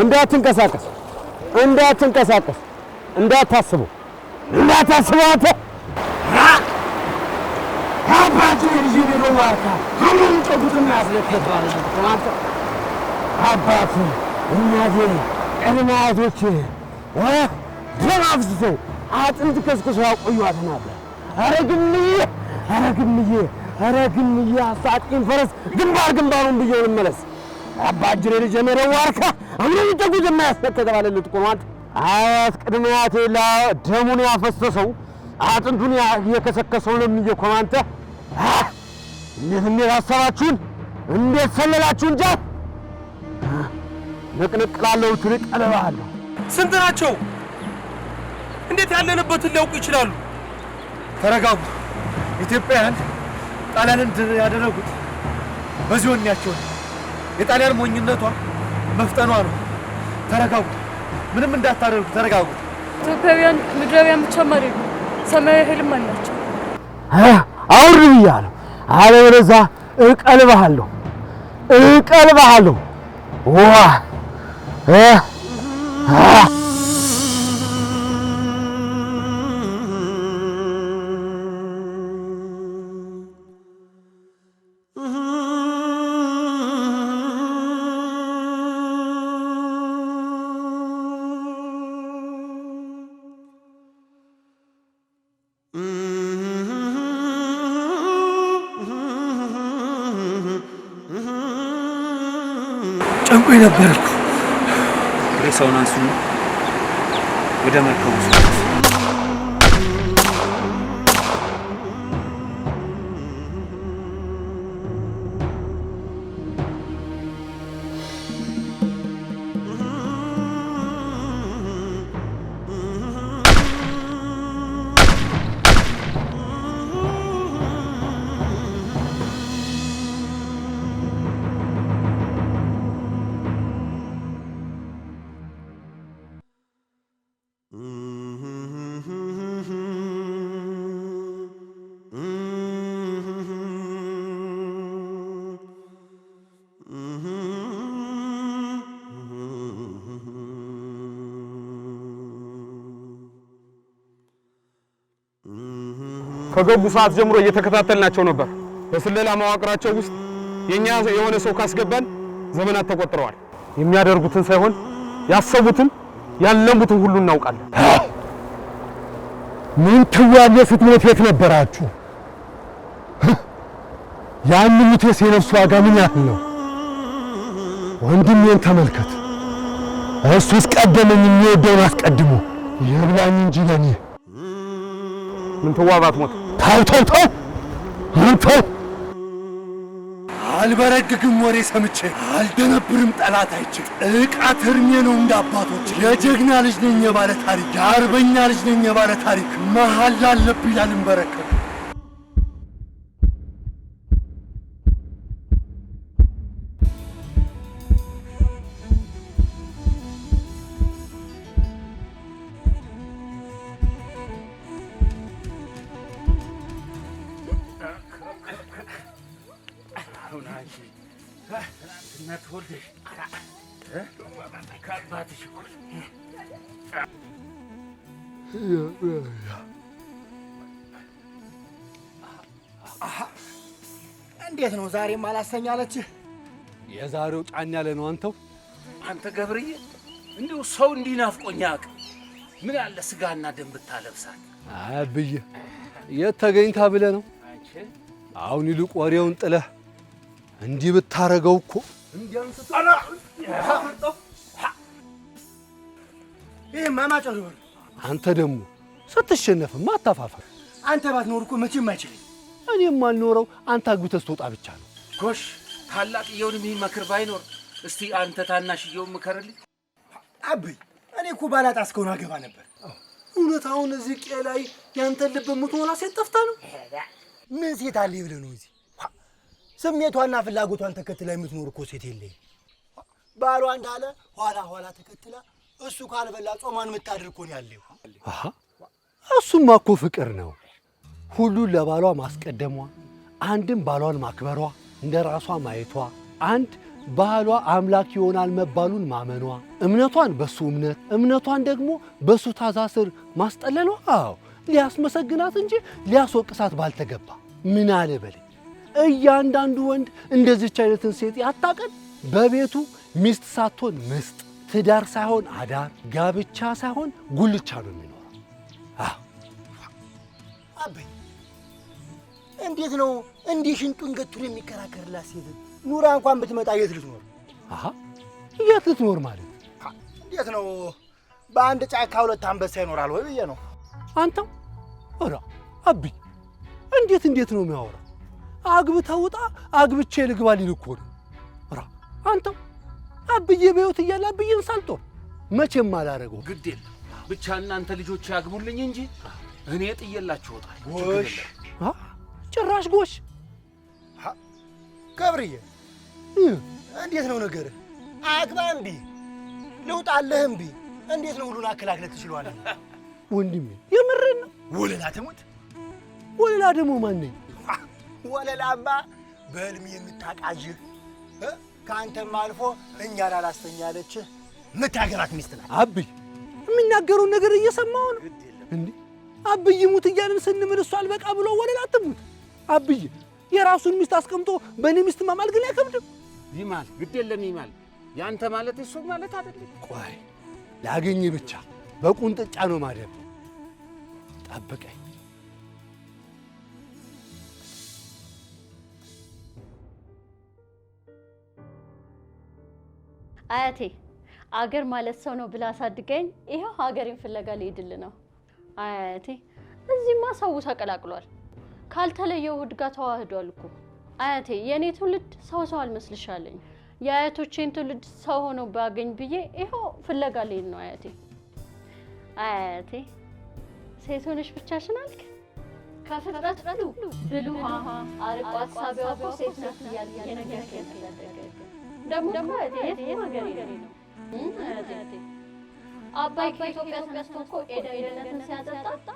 እንዳትንቀሳቀስ፣ እንዳትንቀሳቀስ፣ እንዳታስበው፣ እንዳታስበው አንተ። አባቱ ልጅ ቢሮ ዋርካ ሁሉም ጨጉትና ያስለከት ባለ አንተ። አባቱ፣ እናቴ፣ ቅድመ አያቶቼ ደም አፍስሰው አጥንት ከስክሰው ያቆዩዋት ናት። ኧረ ግምዬ፣ ኧረ ግምዬ፣ ኧረ ግምዬ፣ አስታጥቂኝ ፈረስ ግንባር ግንባሩን ብዬው ልመለስ። አባጅሬ ልጅ የሜዳው ዋርካ አሁን የሚጠጉት የማያስለከተ ባለልት እኮ ነው አንተ። አያት ቅድመ አያቴ ደሙን ያፈሰሰው አጥንቱን የከሰከሰው ለምዬ እኮ ነው አንተ። እንዴት እንዴት አሰባችሁን? እንዴት ሰለላችሁ? እንጃ ንቅንቅ እላለሁ፣ ትልቅ ቀለባለሁ። ስንት ናቸው? እንዴት ያለንበትን ሊያውቁ ይችላሉ? ተረጋጉ። ኢትዮጵያውያን ጣሊያንን ድል ያደረጉት በዚህ ወኔያቸው ነው። የጣሊያን ሞኝነቷ መፍጠኗ ነው። ተረጋጉ። ምንም እንዳታደርጉ ተረጋጉ። ኢትዮጵያውያን ምድራውያን ብቻም አይደሉም፣ ሰማያዊ ኃይልም አላቸው። አውርድ ብያለሁ፣ አለበለዚያ እቀልብሃለሁ፣ እቀልብሃለሁ። ዋ እ አ ጨንቆኝ ነበር እኮ። ሬሳውን አንሱና ወደ መርከቡ ውሰዱት። ከገቡ ሰዓት ጀምሮ እየተከታተልናቸው ነበር። በስለላ መዋቅራቸው ውስጥ የኛ የሆነ ሰው ካስገባን ዘመናት ተቆጥረዋል። የሚያደርጉትን ሳይሆን ያሰቡትን ያለሙትን ሁሉ እናውቃለን። ምን ትዋዬ ስትሞት የት ነበራችሁ? ያን ሙቴስ የነፍሱ ዋጋ ምን ያህል ነው? ወንድሜን ተመልከት። እሱስ ቀደመኝ፣ የሚወደውን አስቀድሞ ይብላኝ እንጂ ለኔ። ምን ትዋባት ሞት። ተው ተው ተው አንተ። አልበረግግም ወሬ ሰምቼ፣ አልደነብርም ጠላት አይቼ። ጥቃት እርሜ ነው እንደ አባቶች። የጀግና ልጅ ነኝ የባለ ታሪክ፣ የአርበኛ ልጅ ነኝ የባለ ታሪክ። መሀል አለብኝ ላልንበረከክ። እንዴት ነው ዛሬም አላሰኛለችህ? የዛሬው ጫን ያለ ነው አንተው። አንተ ገብርዬ፣ እንዲሁ ሰው እንዲናፍቆኝ አያውቅም። ምን አለ ስጋና ደም ብታለብሳት። አብዬ የት ተገኝታ ብለህ ነው? አሁን ይልቅ ወሬውን ጥለህ እንዲህ ብታረገው እኮ። ይሄማ ማጭበርበር። አንተ ደግሞ ስትሸነፍማ አታፋፈር። አንተ ባትኖር እኮ መቼም አይችልም። እኔም አልኖረው አንተ አግብተህ ስትወጣ ብቻ ነው። ጎሽ፣ ታላቅየውን የሚመክር ባይኖር እስቲ አንተ ታናሽየውን ምከርልኝ። አብይ፣ እኔ እኮ ባላጣ እስከሆነ አገባ ነበር። እውነት አሁን እዚህ ቄ ላይ ያንተን ልብ የምትሞላ ሴት ጠፍታ ነው? ምን ሴት አለ ብለህ ነው እዚህ? ስሜቷና ፍላጎቷን ተከትላ የምትኖር እኮ ሴት የለ። ባሏ እንዳለ ኋላ ኋላ ተከትላ እሱ ካልበላ ጾሟን የምታድር እኮ ነው ያለው። አሃ፣ እሱማ እኮ ፍቅር ነው። ሁሉን ለባሏ ማስቀደሟ፣ አንድም ባሏን ማክበሯ፣ እንደ ራሷ ማየቷ፣ አንድ ባሏ አምላክ ይሆናል መባሉን ማመኗ፣ እምነቷን በሱ እምነት እምነቷን ደግሞ በሱ ታዛ ስር ማስጠለሏ፣ አዎ ሊያስመሰግናት እንጂ ሊያስወቅሳት ባልተገባ። ምን አለ በለኝ፣ እያንዳንዱ ወንድ እንደዚች አይነትን ሴት ያታቀን በቤቱ ሚስት ሳትሆን ምስጥ፣ ትዳር ሳይሆን አዳር፣ ጋብቻ ሳይሆን ጉልቻ ነው የሚኖረው። አዎ አበይ እንዴት ነው እንዲህ ሽንጡን ገትሮ የሚከራከርላት ሴት ኑራ እንኳን ብትመጣ የት ልትኖር? አሃ የት ልትኖር ማለት እንዴት ነው? በአንድ ጫካ ሁለት አንበሳ ይኖራል ወይ ብዬ ነው። አንተው ኧረ አብይ እንዴት እንዴት ነው የሚያወራው? አግብተህ ውጣ አግብቼ ልግባ ሊል እኮ ነው። ኧረ አንተው አብዬ በሕይወት እያለ አብዬን ሳልጦር መቼም አላደረገው። ግድ የለም ብቻ እናንተ ልጆች ያግቡልኝ እንጂ እኔ ጥዬላችሁ እወጣለሁ። ጎሽ ጭራሽ ጎሽ። ገብርዬ እንዴት ነው ነገር? አግባ እምቢ፣ ልውጣልህ እምቢ። እንዴት ነው ሁሉን አከላክለህ ትችለዋለህ? ወንድሜ የምሬን ነው። ወለላ ትሙት። ወለላ ደግሞ ማን ነኝ? ወለላማ በህልም የምታቃዥህ ከአንተም አልፎ እኛን አላስተኛለችህ የምታገባት ሚስት ናት። አብይ የሚናገረውን ነገር እየሰማሁ ነው እንዴ? አብይ ሙት እያልን ስንምል እሱ አልበቃ ብሎ ወለላ ትሙት። አብይ የራሱን ሚስት አስቀምጦ በእኔ ሚስት ማማል ግን አይከብድም። ይማል፣ ግድ የለም ይማል። ያንተ ማለት እሱ ማለት አይደለም። ቆይ ላገኝ ብቻ በቁንጥጫ ነው ማደብ። ጠብቀኝ። አያቴ አገር ማለት ሰው ነው ብላ አሳድገኝ፣ ይኸው ሀገሬን ፍለጋ ልሄድል ነው። አያቴ እዚህማ ሰው ተቀላቅሏል፣ ካልተለየው ውድ ጋር ተዋህዷል እኮ። አያቴ የኔ ትውልድ ሰው ሰው አልመስልሻለኝ። የአያቶቼን ትውልድ ሰው ሆኖ ባገኝ ብዬ ይኸው ፍለጋ ልሄድ ነው። አያቴ አያቴ ሴት ሆነሽ ብቻሽን አልክ? ከፍጥረት ሁሉ ብልኋ አርቆ አሳቢዋ እኮ ሴት ናት እያልክ እየነገርከኝ ያሳደገኝ ደግሞ እኮ አያቴ የትም ሀገሬ ነው። አያቴ አባይ ከኢትዮጵያ ተነስቶ እኮ ኤደን ገነትን ሲያጠጣ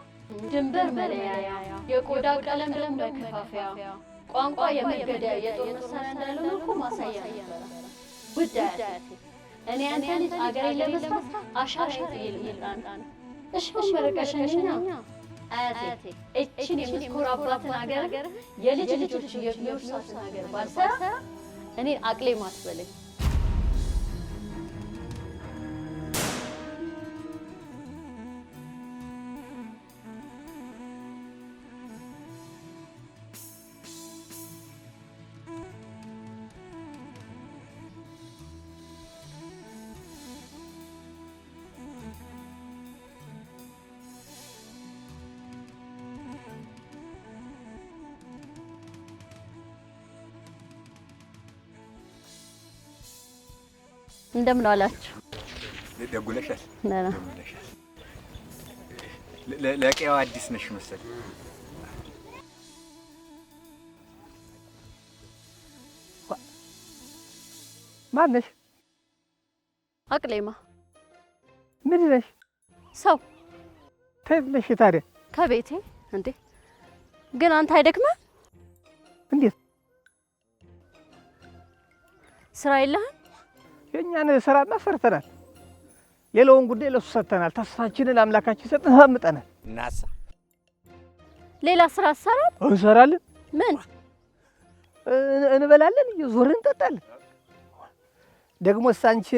ድንበር መለያያ፣ የቆዳ ቀለም መከፋፈያ፣ ቋንቋ የመገደያ የጦር መሳሪያ እንዳልሆነ እኮ ማሳያ ነበረ። ውድ አያቴ እኔ አንተ ልጅ አገሬን ለመስራት አሻራዬን ጥዬ ልመጣ ነው። እሺ መረቀሸኝኛ አያቴ እችን የምትኮራባትን አገር የልጅ ልጆች የሚወርሷትን ሀገር ባልሰራ እኔን አቅሌ ማትበለኝ። እንደምን ዋላችሁ? ደጉነሻል። ደጉነሻል። ለቀያው አዲስ ነሽ መሰለኝ። ማነሽ? አቅሌማ። ምንድን ነሽ? ሰው። ከየት ነሽ ታዲያ? ከቤቴ። እንዴ ግን አንተ አይደክምህ? እንዴት? ስራ የለህም? የእኛን ስራማ ሰርተናል። ሌላውን ጉዳይ ለሱ ሰጥተናል። ተስፋችንን አምላካችን ሰጥተን አምጠናል። እናሳ ሌላ ስራ አሰራም? እንሰራለን። ምን እንበላለን፣ እየዞርን እንጠጣለን። ደግሞስ አንቺ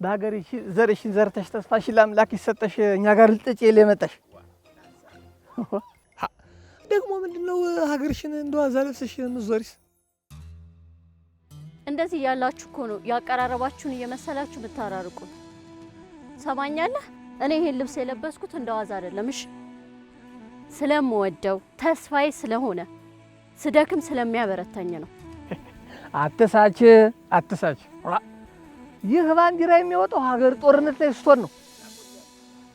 በሀገርሽ ዘርሽን ዘርተሽ ተስፋሽን ለአምላክ ሰጠሽ እኛ ጋር ልትጠጪ የለ የመጣሽ ደግሞ ምንድነው ሀገርሽን እንደዋዛ ለብሰሽ የምትዞሪስ? እንደዚህ ያላችሁ እኮ ነው ያቀራረባችሁን እየመሰላችሁ ብታራርቁን። ሰማኛለህ? እኔ ይሄን ልብስ የለበስኩት እንደዋዛ አይደለም። እሺ ስለምወደው ተስፋዬ ስለሆነ ስደክም ስለሚያበረታኝ ነው። አትሳች አትሳች። ይህ ባንዲራ የሚወጣው ሀገር ጦርነት ላይ ስትሆን ነው።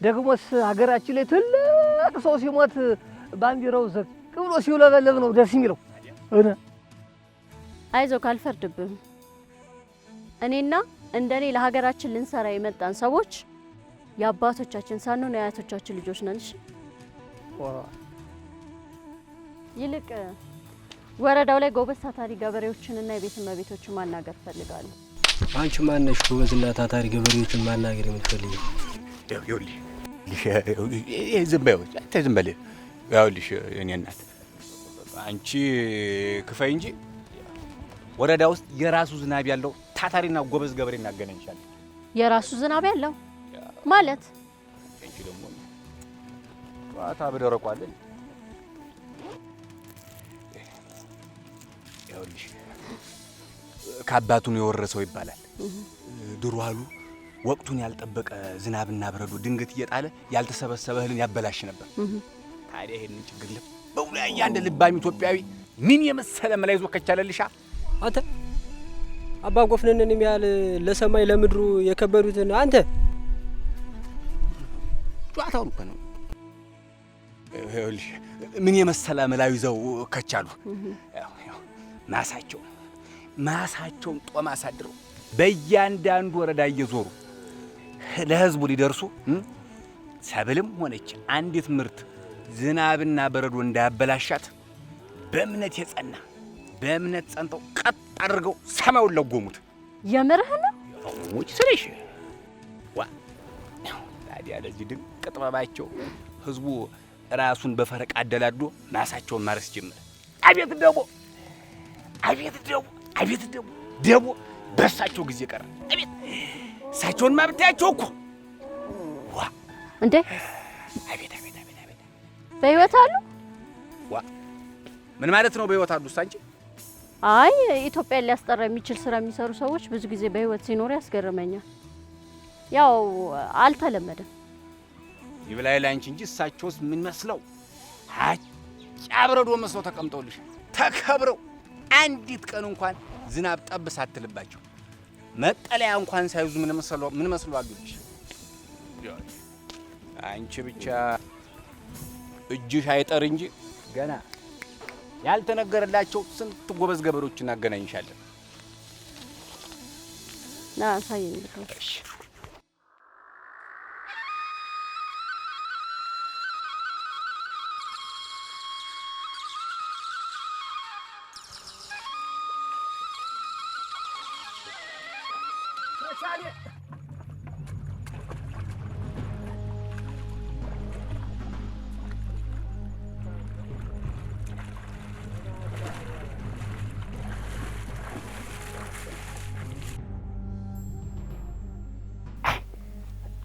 ደግሞስ ሀገራችን ላይ ትልቅ ሰው ሲሞት ባንዲራው ዘቅ ብሎ ሲውለበለብ ነው ደስ የሚለው። አይዞህ አልፈርድብህም። እኔና እንደኔ ለሀገራችን ልንሰራ የመጣን ሰዎች የአባቶቻችን ሳንሆን የአያቶቻችን ልጆች ነን። እሺ ይልቅ ወረዳው ላይ ጎበዝ ታታሪ ገበሬዎችንና የቤት እመቤቶችን ማናገር እፈልጋለሁ። አንቺ ማነሽ ጎበዝና ታታሪ ገበሬዎችን ማናገር የምትፈልጊው? ይኸውልሽ ዝም በይው፣ አንተ ዝም በል። ይኸውልሽ የእኔ እናት አንቺ ክፈይ እንጂ ወረዳ ውስጥ የራሱ ዝናብ ያለው ታታሪና ጎበዝ ገበሬ እናገናኝሻለን። የራሱ ዝናብ ያለው ማለት? አንቺ ደግሞ ማታ በደረቁ አለ። ይኸውልሽ ከአባቱ ነው የወረሰው ይባላል። ድሮ አሉ ወቅቱን ያልጠበቀ ዝናብና በረዶ ድንገት እየጣለ ያልተሰበሰበ እህልን ያበላሽ ነበር። ታዲያ ይሄንን ችግር ልብ በሙሉ ያየ አንድ ልባም ኢትዮጵያዊ ምን የመሰለ መላ ይዞ ከቻለልሻ። አንተ አባ ጎፍነንን የሚያህል ለሰማይ ለምድሩ የከበዱትን አንተ ጨዋታውን እኮ ነው። ይኸውልሽ ምን የመሰለ መላ ይዘው ከቻሉ ማሳቸውን ጦም አሳድረው በእያንዳንዱ ወረዳ እየዞሩ ለህዝቡ ሊደርሱ ሰብልም ሆነች አንዲት ምርት ዝናብና በረዶ እንዳያበላሻት በእምነት የጸና በእምነት ጸንተው ቀጥ አድርገው ሰማዩን ለጎሙት። የምርህ ነው? ውጭ ስለሽ ዋ ታዲያ ለዚህ ድንቅ ጥበባቸው ህዝቡ ራሱን በፈረቃ አደላድሎ ማሳቸውን ማረስ ጀመረ። አቤት ደቦ አቤት ደቦ አቤት ደቦ ደቦ በእሳቸው ጊዜ ቀረ። አቤት እሳቸውን ማብታያቸው እኮ ዋ እንዴ! አቤት አቤት አቤት አቤት! በህይወት አሉ? ዋ ምን ማለት ነው በህይወት አሉ? አንቺ አይ ኢትዮጵያን ሊያስጠራ የሚችል ስራ የሚሰሩ ሰዎች ብዙ ጊዜ በህይወት ሲኖሩ ያስገርመኛል። ያው አልተለመደም። ይብላይ ላንቺ እንጂ እሳቸውስ ምን መስለው አጫ በረዶ መስለው ተቀምጠውልሽ ተከብረው አንዲት ቀን እንኳን ዝናብ ጠብ ሳትልባቸው መጠለያ እንኳን ሳይዙ ምን መስለው አሉልሽ። አንቺ ብቻ እጅሽ አይጠር እንጂ ገና ያልተነገረላቸው ስንት ጎበዝ ገበሬዎችን እናገናኝሻለን። ና አሳየኝ። እሺ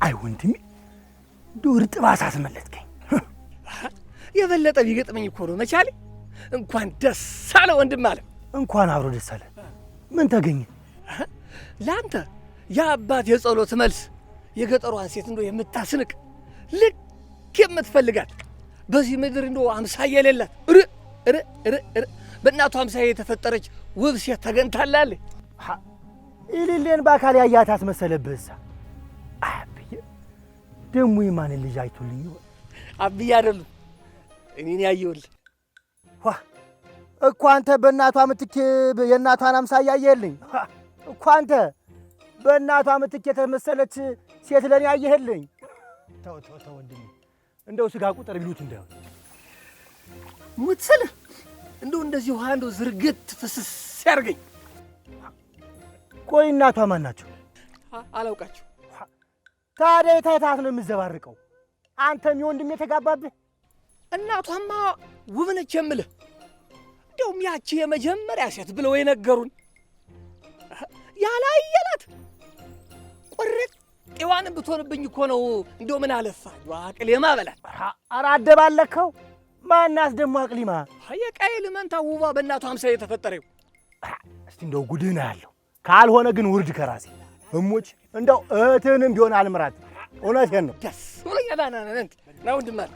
አይ ወንድሜ እንደው እርጥብ አሳስመለጥከኝ። የበለጠ ቢገጥመኝ እኮ ነው መቻሌ። እንኳን ደስ አለ ወንድም አለ። እንኳን አብሮ ደስ አለ። ምን ተገኘ? ለአንተ የአባት የጸሎት መልስ የገጠሯን ሴት እንደው የምታስንቅ ልክ የምትፈልጋት በዚህ ምድር እንደው አምሳያ የሌላት ር ር ር ር በእናቱ አምሳያ የተፈጠረች ውብ ሴት ተገኝታላለች። ኢሊሌን በአካል ያያት አስመሰለብህ። እዛ አብዬ ደግሞ የማንን ልጅ አይቶልኝ ይሆን? አብዬ አይደሉም እኔን ያየሁልህ። ዋ እኮ አንተ በእናቷ ምትክ የእናቷን አምሳያ ያየህልኝ እኮ አንተ በእናቷ ምትክ የተመሰለች ሴት ለኔ ያየህልኝ። ተው ተው ተው ወንድሜ፣ እንደው ስጋ ቁጥር ቢሉት እንዳይሆን ሙት ስልህ እንደው እንደዚህ ውሃ እንደው ዝርግት ፍስስ ያርገኝ። ቆይ እናቷ ማን ናቸው? አላውቃቸው። ታዲያ የታየታት ነው የምዘባርቀው? አንተም የወንድሜ የተጋባብህ። እናቷማ ውብ ነች የምልህ፣ እንደውም ያቺ የመጀመሪያ ሴት ብለው የነገሩን ያላየላት ቁርጥ ጤዋንም ብትሆንብኝ እኮ ነው። እንደው ምን አለፋ አቅሌማ በላት። ኧረ አደባለከው። ማናት ደግሞ አቅሊማ? የቃየል መንታ ውቧ በእናቷ አምሳያ የተፈጠረው። እስቲ እንደው ጉድህ ነው ያለው። ካልሆነ ግን ውርድ ከራሴ እሞች። እንደው እህትህንም ቢሆን አልምራት። እውነቴን ነው። ደስ ብሎኛል። ና ና ና ወንድም አለ።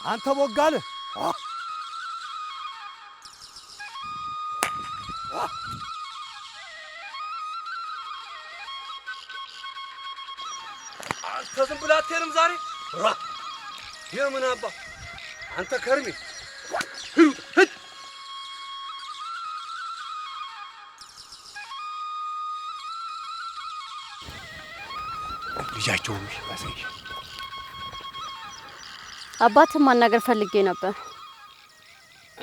አንተ ቦጋለ አንተ ዝም ብለህ አትሄድም ዛሬ? ራ የምን አባ አንተ ከርሜ ሂድ ሂድ። ልጃቸውን አሳይሽ። አባትህን ማናገር ፈልጌ ነበር።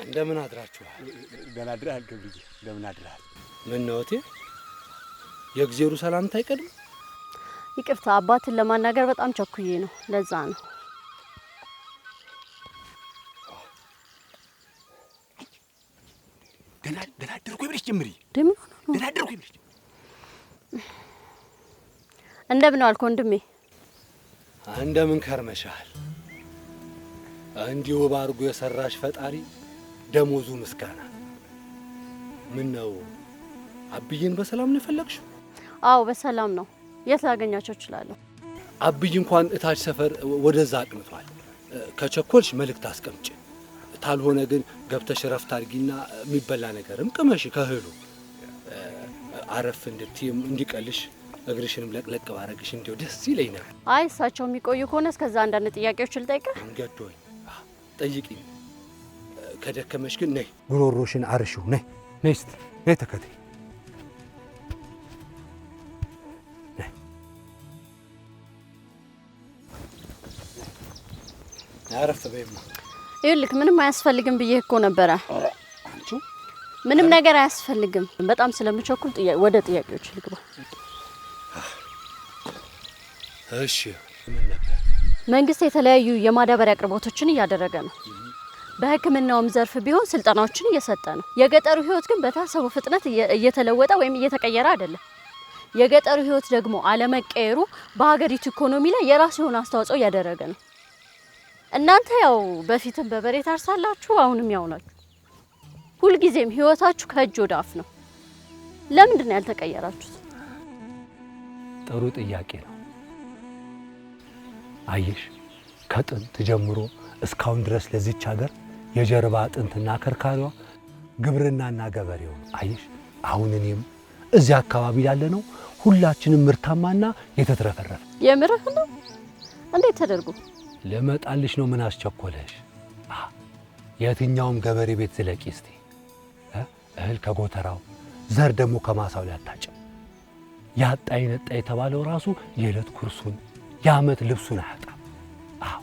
እንደምን አድራችኋል? ደህና አድረሃል ገብርዬ? እንደምን አድረሃል? ምነው እቴ፣ የእግዜሩ ሰላምታ አይቀድም? ይቅርታ፣ አባትን ለማናገር በጣም ቸኩዬ ነው፣ ለዛ ነው። ደህና አደርኩ ብለሽ ጀምሪ። ደምን ደህና አደርኩ ብለሽ። እንደምን ዋልክ ወንድሜ? እንደምን ከርመሻል? እንዲሁ ባርጎ የሰራሽ ፈጣሪ ደሞዙ ምስጋና። ምን ነው አብይን በሰላም ነው የፈለግሽው? አዎ በሰላም ነው። የት ላገኛቸው እችላለሁ? አብይ እንኳን እታች ሰፈር ወደዛ አቅንቷል። ከቸኮልሽ መልእክት አስቀምጪ፣ ታልሆነ ግን ገብተሽ ረፍት አድርጊና የሚበላ ነገርም ቅመሽ ከእህሉ አረፍ እንድትይም እንዲቀልሽ እግርሽንም ለቅለቅ ባረግሽ እንዲው ደስ ይለኝ ነበር። አይ እሳቸው የሚቆዩ ከሆነ እስከዛ አንዳንድ ጥያቄዎች ልጠይቅህ። እንገዶኝ ጠይቂኝ። ከደከመሽ ግን ነይ ጉሮሮሽን አርሺው። ነይ ነይ እስቲ ነይ ተከተይ። አረፍ በይማ። ይኸውልህ ምንም አያስፈልግም ብዬ እኮ ነበረ። ምንም ነገር አያስፈልግም። በጣም ስለምቸኩል ወደ ጥያቄዎች ልግባ። እሺ ምን ነበር? መንግስት የተለያዩ የማዳበሪያ አቅርቦቶችን እያደረገ ነው። በሕክምናውም ዘርፍ ቢሆን ስልጠናዎችን እየሰጠ ነው። የገጠሩ ህይወት ግን በታሰበው ፍጥነት እየተለወጠ ወይም እየተቀየረ አይደለም። የገጠሩ ህይወት ደግሞ አለመቀየሩ በሀገሪቱ ኢኮኖሚ ላይ የራሱ የሆነ አስተዋጽኦ እያደረገ ነው። እናንተ ያው በፊትም በበሬ ታርሳላችሁ፣ አሁንም ያው ናችሁ። ሁልጊዜም ህይወታችሁ ከእጅ ወደ አፍ ነው። ለምንድን ነው ያልተቀየራችሁት? ጥሩ ጥያቄ ነው። አየሽ ከጥንት ጀምሮ እስካሁን ድረስ ለዚች ሀገር የጀርባ አጥንትና አከርካሪዋ ግብርናና ገበሬው ነው። አየሽ አሁን እኔም እዚህ አካባቢ ያለ ነው ሁላችንም ምርታማና የተትረፈረፈ። የምርህ ነው? እንዴት ተደርጎ? ለመጣልሽ ነው። ምን አስቸኮለሽ? የትኛውም ገበሬ ቤት ዝለቂ እስቲ። እህል ከጎተራው ዘር ደግሞ ከማሳው ላይ አታጭም። ያጣ ይነጣ የተባለው ራሱ የዕለት ኩርሱን የዓመት ልብሱን አያጣም። አዎ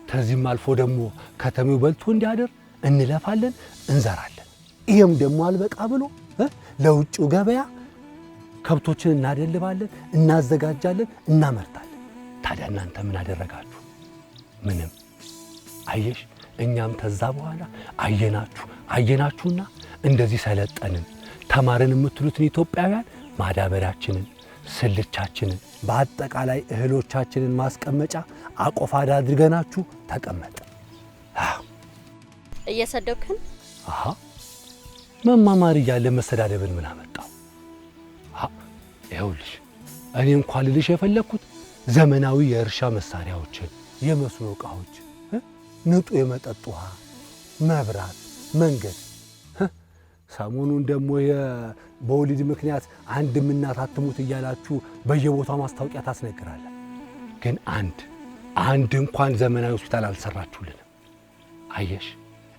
ከዚህም አልፎ ደግሞ ከተሜው በልቶ እንዲያደር እንለፋለን፣ እንዘራለን። ይሄም ደግሞ አልበቃ ብሎ ለውጭው ገበያ ከብቶችን እናደልባለን፣ እናዘጋጃለን፣ እናመርታለን። ታዲያ እናንተ ምን አደረጋችሁ? ምንም። አየሽ እኛም ተዛ በኋላ አየናችሁ አየናችሁና እንደዚህ ሰለጠንን ተማርን የምትሉትን ኢትዮጵያውያን ማዳበሪያችንን፣ ስልቻችንን፣ በአጠቃላይ እህሎቻችንን ማስቀመጫ አቆፋዳ አድርገናችሁ ተቀመጠ። እየሰደብክን? አሃ መማማር እያለ መሰዳደብን ምን አመጣው? ይኸውልሽ እኔ እንኳን ልልሽ የፈለግኩት ዘመናዊ የእርሻ መሳሪያዎችን፣ የመስኖ ዕቃዎች፣ ንጡ የመጠጥ ውሃ፣ መብራት፣ መንገድ። ሰሞኑን ደግሞ በወሊድ ምክንያት አንድም እናት አትሙት እያላችሁ በየቦታው ማስታወቂያ ታስነግራለህ። ግን አንድ እንኳን ዘመናዊ ሆስፒታል አልሰራችሁልንም። አየሽ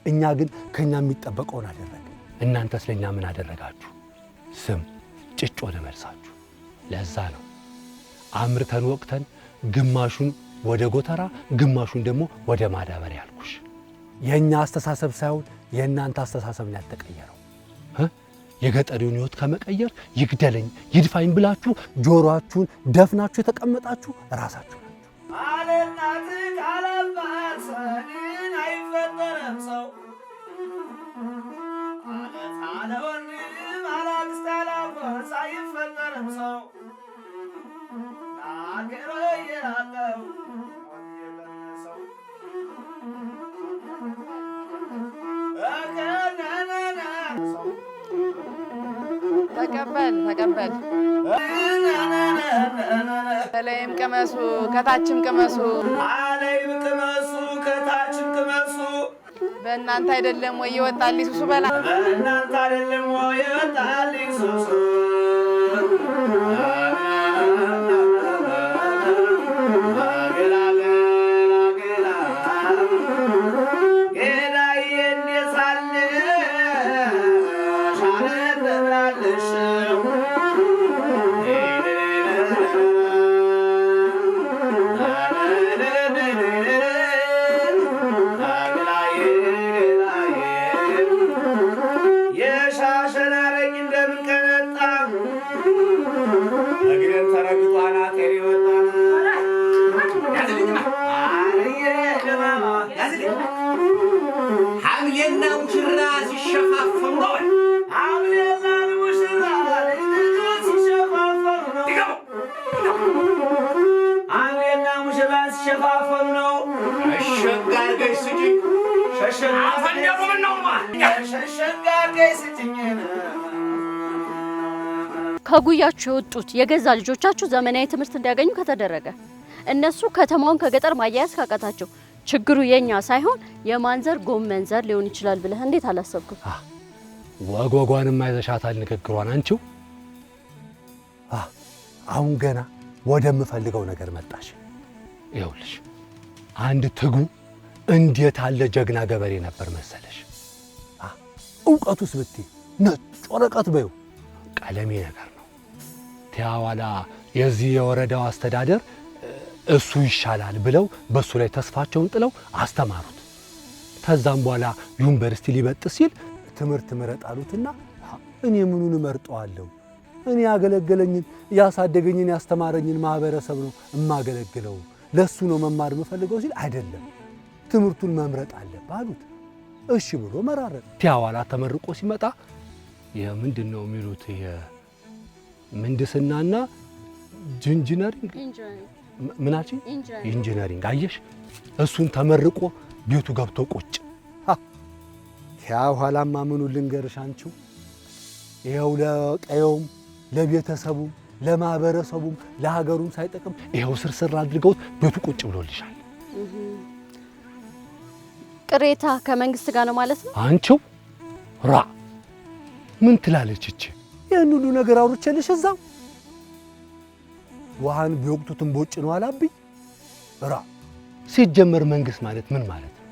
እኛ ግን ከኛ የሚጠበቀውን አደረግን። እናንተ ስለኛ ምን አደረጋችሁ? ስም ጭጭ ወደ መልሳችሁ። ለዛ ነው አምርተን ወቅተን ግማሹን ወደ ጎተራ ግማሹን ደግሞ ወደ ማዳበሪያ ያልኩሽ። የኛ አስተሳሰብ ሳይሆን የእናንተ አስተሳሰብ ነው ያልተቀየረው። የገጠሪውን ሕይወት ከመቀየር ይግደለኝ ይድፋኝ ብላችሁ ጆሮአችሁን ደፍናችሁ የተቀመጣችሁ ራሳችሁ ናችሁ። አለናት ካላባት ሰንን አይፈጠርም ሰው አለት አለወንድም አላክስት አላጎት አይፈጠርም ሰው አገር የራቀው ሰው ተቀበል ተቀበል። ከላይም ቅመሱ ከታችም ቅመሱ፣ አላይም ቅመሱ ከታችም ቅመሱ። በእናንተ አይደለም ወይ የወጣልኝ ሱሱ በላ፣ በእናንተ አይደለም ወይ የወጣልኝ ሱሱ። ልትሸፋፈኑ ነው? ሸሸግ አድርገሽ ስጭኝ። ሸሸግ አፈንደሩ ምን ነውማ? ሸሸግ አድርገሽ ስጭኝ። ከጉያችሁ የወጡት የገዛ ልጆቻችሁ ዘመናዊ ትምህርት እንዲያገኙ ከተደረገ፣ እነሱ ከተማውን ከገጠር ማያያዝ ካቃታቸው፣ ችግሩ የኛ ሳይሆን የማንዘር ጎመንዘር ሊሆን ይችላል ብለህ እንዴት አላሰብክም? ወጓጓንም አይዘሻታል ንግግሯን አንቺው። አሁን ገና ወደምፈልገው ነገር መጣሽ። ይኸውልሽ አንድ ትጉ እንዴት አለ ጀግና ገበሬ ነበር መሰለሽ። እውቀቱስ ብትይ ነጭ ወረቀት በይው ቀለሜ ነገር ነው። ቲያዋላ የዚህ የወረዳው አስተዳደር እሱ ይሻላል ብለው በሱ ላይ ተስፋቸውን ጥለው አስተማሩት። ከዛም በኋላ ዩኒቨርሲቲ ሊበጥስ ሲል ትምህርት ምረጥ አሉትና እኔ ምኑን እመርጠዋለሁ? እኔ ያገለገለኝን፣ ያሳደገኝን፣ ያስተማረኝን ማህበረሰብ ነው እማገለግለው፣ ለሱ ነው መማር የምፈልገው ሲል አይደለም ትምህርቱን መምረጥ አለብህ አሉት። እሺ ብሎ መራረጥ። ቲያዋላ ተመርቆ ሲመጣ የምንድን ነው የሚሉት የምህንድስናና engineering ምናችን engineering አየሽ፣ እሱን ተመርቆ ቤቱ ገብቶ ቁጭ። ቲያ ኋላማ ምኑ ልንገርሽ አንቺው፣ ይኸው ለቀየውም ለቤተሰቡም ለማህበረሰቡም ለሀገሩም ሳይጠቅም ይኸው ስርስር አድርገውት ቤቱ ቁጭ ብሎልሻል። ቅሬታ ከመንግስት ጋር ነው ማለት ነው? አንቺው ራ ምን ትላለች እቺ? ይህን ሁሉ ነገር አውርቼልሽ እዛው ውሃን ቢወቅቱትም ቦጭ ነው አላብኝ። ራ ሲጀመር መንግስት ማለት ምን ማለት ነው?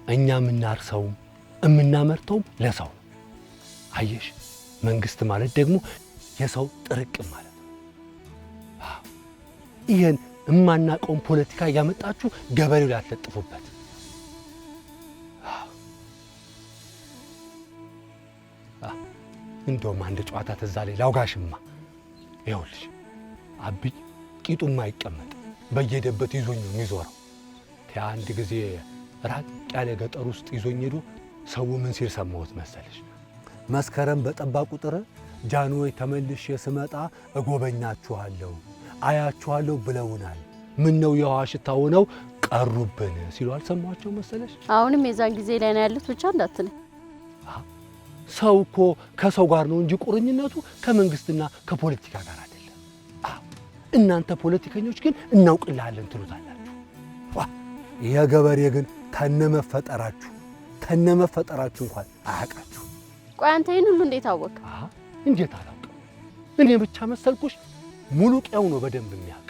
እኛ የምናርሰውም የምናመርተውም ለሰው ነው። አየሽ፣ መንግስት ማለት ደግሞ የሰው ጥርቅም ማለት ነው። ይህን የማናውቀውን ፖለቲካ እያመጣችሁ ገበሬው ላይ አትለጥፉበት። እንደውም አንድ ጨዋታ ትዝ አለኝ ላውጋሽማ። ይኸውልሽ አብይ ቂጡም አይቀመጥ በየሄደበት ይዞኝ ነው የሚዞረው። አንድ ጊዜ ራቅ ያለ ገጠር ውስጥ ይዞኝ ሄዶ ሰው ምን ሲል ሰማሁት መሰለሽ? መስከረም በጠባ ቁጥር ጃንሆይ ተመልሼ ስመጣ እጎበኛችኋለሁ፣ አያችኋለሁ ብለውናል። ምን ነው የውሃ ሽታ ሆነው ቀሩብን ሲሉ አልሰማኋቸው መሰለሽ? አሁንም የዛን ጊዜ ላይ ነው ያሉት ብቻ እንዳትለኝ። ሰው እኮ ከሰው ጋር ነው እንጂ ቁርኝነቱ ከመንግስትና ከፖለቲካ ጋር አይደለም። እናንተ ፖለቲከኞች ግን እናውቅልሃለን ትሉታላችሁ። የገበሬ ግን ከነመፈጠራችሁ እንኳን አያውቃችሁ። ቆይ አንተ ይህን ሁሉ እንዴት አወቅ? እንዴት አላውቅም? እኔ ብቻ መሰልኩሽ? ሙሉ ቀው ነው በደንብ የሚያውቅ።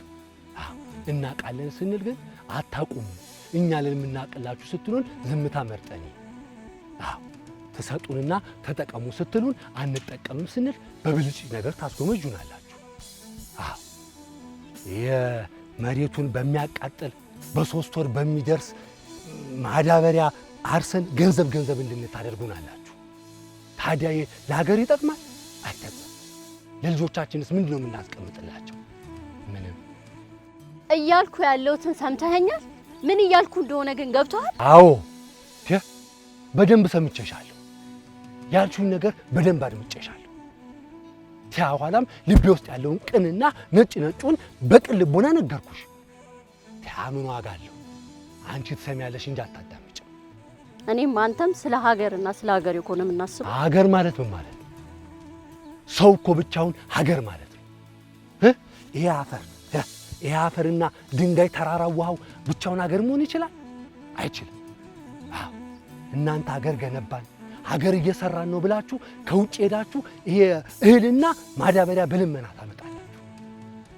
እናውቃለን ስንል ግን አታውቁም፣ እኛ ለን የምናውቅላችሁ ስትሉን ዝምታ መርጠን፣ ትሰጡንና ተጠቀሙ ስትሉን አንጠቀምም ስንል በብልጭ ነገር ታስጎመጁናላችሁ። የመሬቱን በሚያቃጥል በ3 ወር በሚደርስ ማዳበሪያ አርሰን ገንዘብ ገንዘብ እንድንታደርጉናላችሁ። ታዲያ ለሀገር ይጠቅማል? አይጠቅምም። ለልጆቻችንስ ምንድን ነው የምናስቀምጥላቸው? ምንም። እያልኩ ያለሁትን ሰምተኸኛል? ምን እያልኩ እንደሆነ ግን ገብቶሃል? አዎ በደንብ ሰምቼሻለሁ። ያልሽውን ነገር በደንብ አድምጬሻለሁ። ቲያ ኋላም ልቤ ውስጥ ያለውን ቅንና ነጭ ነጩን በቅን ልቦና ነገርኩሽ። ቲያ ምን ዋጋ አለው? አንቺ ትሰሚያለሽ እንጂ አታዳምጪም። እኔም አንተም ስለ ሀገርና ስለ ሀገር እኮ ነው የምናስበው። ሀገር ማለት ምን ማለት ነው? ሰው እኮ ብቻውን ሀገር ማለት ነው። ይሄ አፈር ይሄ አፈርና ድንጋይ ተራራ ውሃው ብቻውን ሀገር መሆን ይችላል? አይችልም። እናንተ ሀገር ገነባን ሀገር እየሰራን ነው ብላችሁ ከውጭ ሄዳችሁ ይሄ እህልና ማዳበሪያ በልመና ታመጣላችሁ።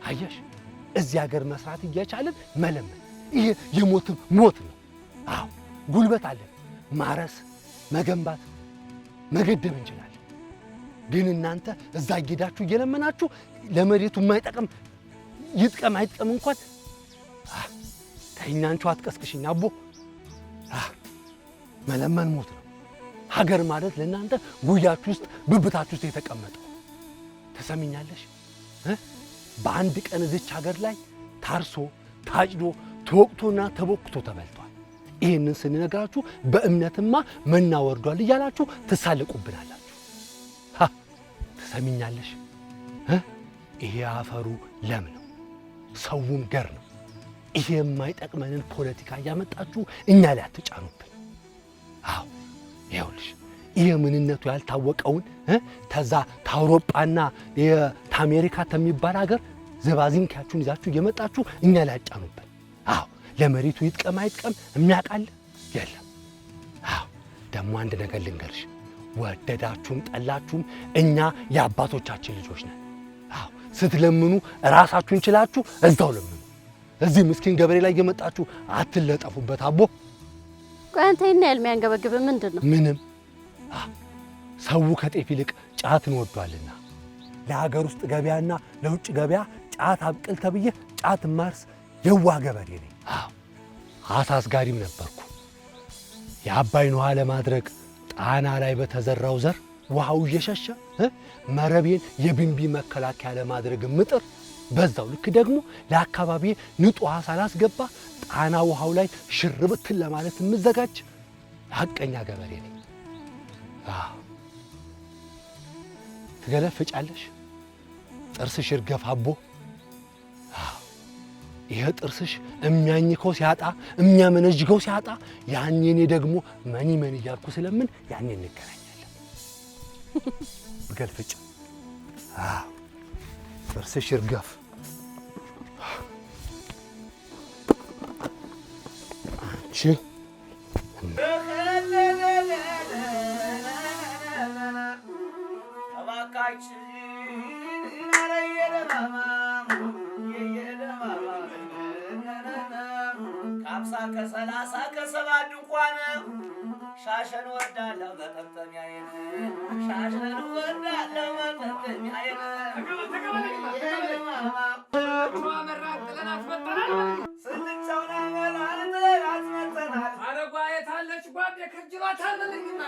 አየሽ፣ እዚህ ሀገር መስራት እየቻልን መለመን ይሄ የሞትም ሞት ነው። አዎ ጉልበት አለን፣ ማረስ፣ መገንባት፣ መገደብ እንችላለን። ግን እናንተ እዛ ሄዳችሁ እየለመናችሁ ለመሬቱ የማይጠቅም ይጥቀም አይጥቀም እንኳን ተይኝ፣ አንቺ አትቀስቅሽኝ አቦ። መለመን ሞት ነው። ሀገር ማለት ለእናንተ ጉያችሁ ውስጥ ብብታችሁ ውስጥ የተቀመጠው። ትሰሚኛለሽ? በአንድ ቀን እዚች ሀገር ላይ ታርሶ ታጭዶ ተወቅቶና ተቦክቶ ተበልቷል። ይህንን ስንነግራችሁ በእምነትማ መና ወርዷል እያላችሁ ትሳለቁብናላችሁ። ትሰሚኛለሽ? ይሄ አፈሩ ለም ነው፣ ሰውም ገር ነው። ይሄ የማይጠቅመንን ፖለቲካ እያመጣችሁ እኛ ላይ አትጫኑብን። አዎ ይኸውልሽ ይሄ ምንነቱ ያልታወቀውን ተዛ ታውሮጳና የታሜሪካ ተሚባል ሀገር ዘባዚንካችሁን ይዛችሁ እየመጣችሁ እኛ ላይ አጫኑብን። አዎ ለመሬቱ ይጥቀም አይጥቀም የሚያውቃል የለም። አዎ ደግሞ አንድ ነገር ልንገርሽ፣ ወደዳችሁም ጠላችሁም እኛ የአባቶቻችን ልጆች ነን። አዎ ስትለምኑ ራሳችሁን ችላችሁ እዛው ለምኑ። እዚህ ምስኪን ገበሬ ላይ እየመጣችሁ አትለጠፉበት። አቦ ቆይ አንተ ይሄን ያህል የሚያንገበግብህ ምንድን ነው? ምንም። ሰው ከጤፍ ይልቅ ጫትን ወዷልና ለሀገር ውስጥ ገበያና ለውጭ ገበያ ጫት አብቅል ተብዬ ጫት ማርስ የዋህ ገበሬ ነኝ። አዎ አሳ አስጋሪም ነበርኩ። የአባይን ውሃ ለማድረግ ጣና ላይ በተዘራው ዘር ውሃው እየሸሸ መረቤን የቢንቢ መከላከያ ለማድረግ ምጥር፣ በዛው ልክ ደግሞ ለአካባቢ ንጹህ ውሃ ሳላስገባ ጣና ውሃው ላይ ሽር ብትን ለማለት የምዘጋጅ ሀቀኛ ገበሬ ነኝ። አዎ ትገለፍጫለሽ፣ ጥርስሽ ይርገፍ አቦ። ይሄ ጥርስሽ የሚያኝከው ሲያጣ የሚያመነዥገው ሲያጣ ያኔ እኔ ደግሞ money money እያልኩ ስለምን ያኔ እንገናኛለን። ገልፍጭ። አዎ ጥርስሽ ይርገፍ። አንቺ ከ30 ከ70 ድንኳን ሻሸን ወዳለሁ መጠምጠሚያዬን ሻሸን ወዳለሁ መጠምጠሚያዬን። ስንቻውን አመራን ጥለናት መጠናል። አረጓ የታለች ጓዴ ከጅሏታል በለኝማ።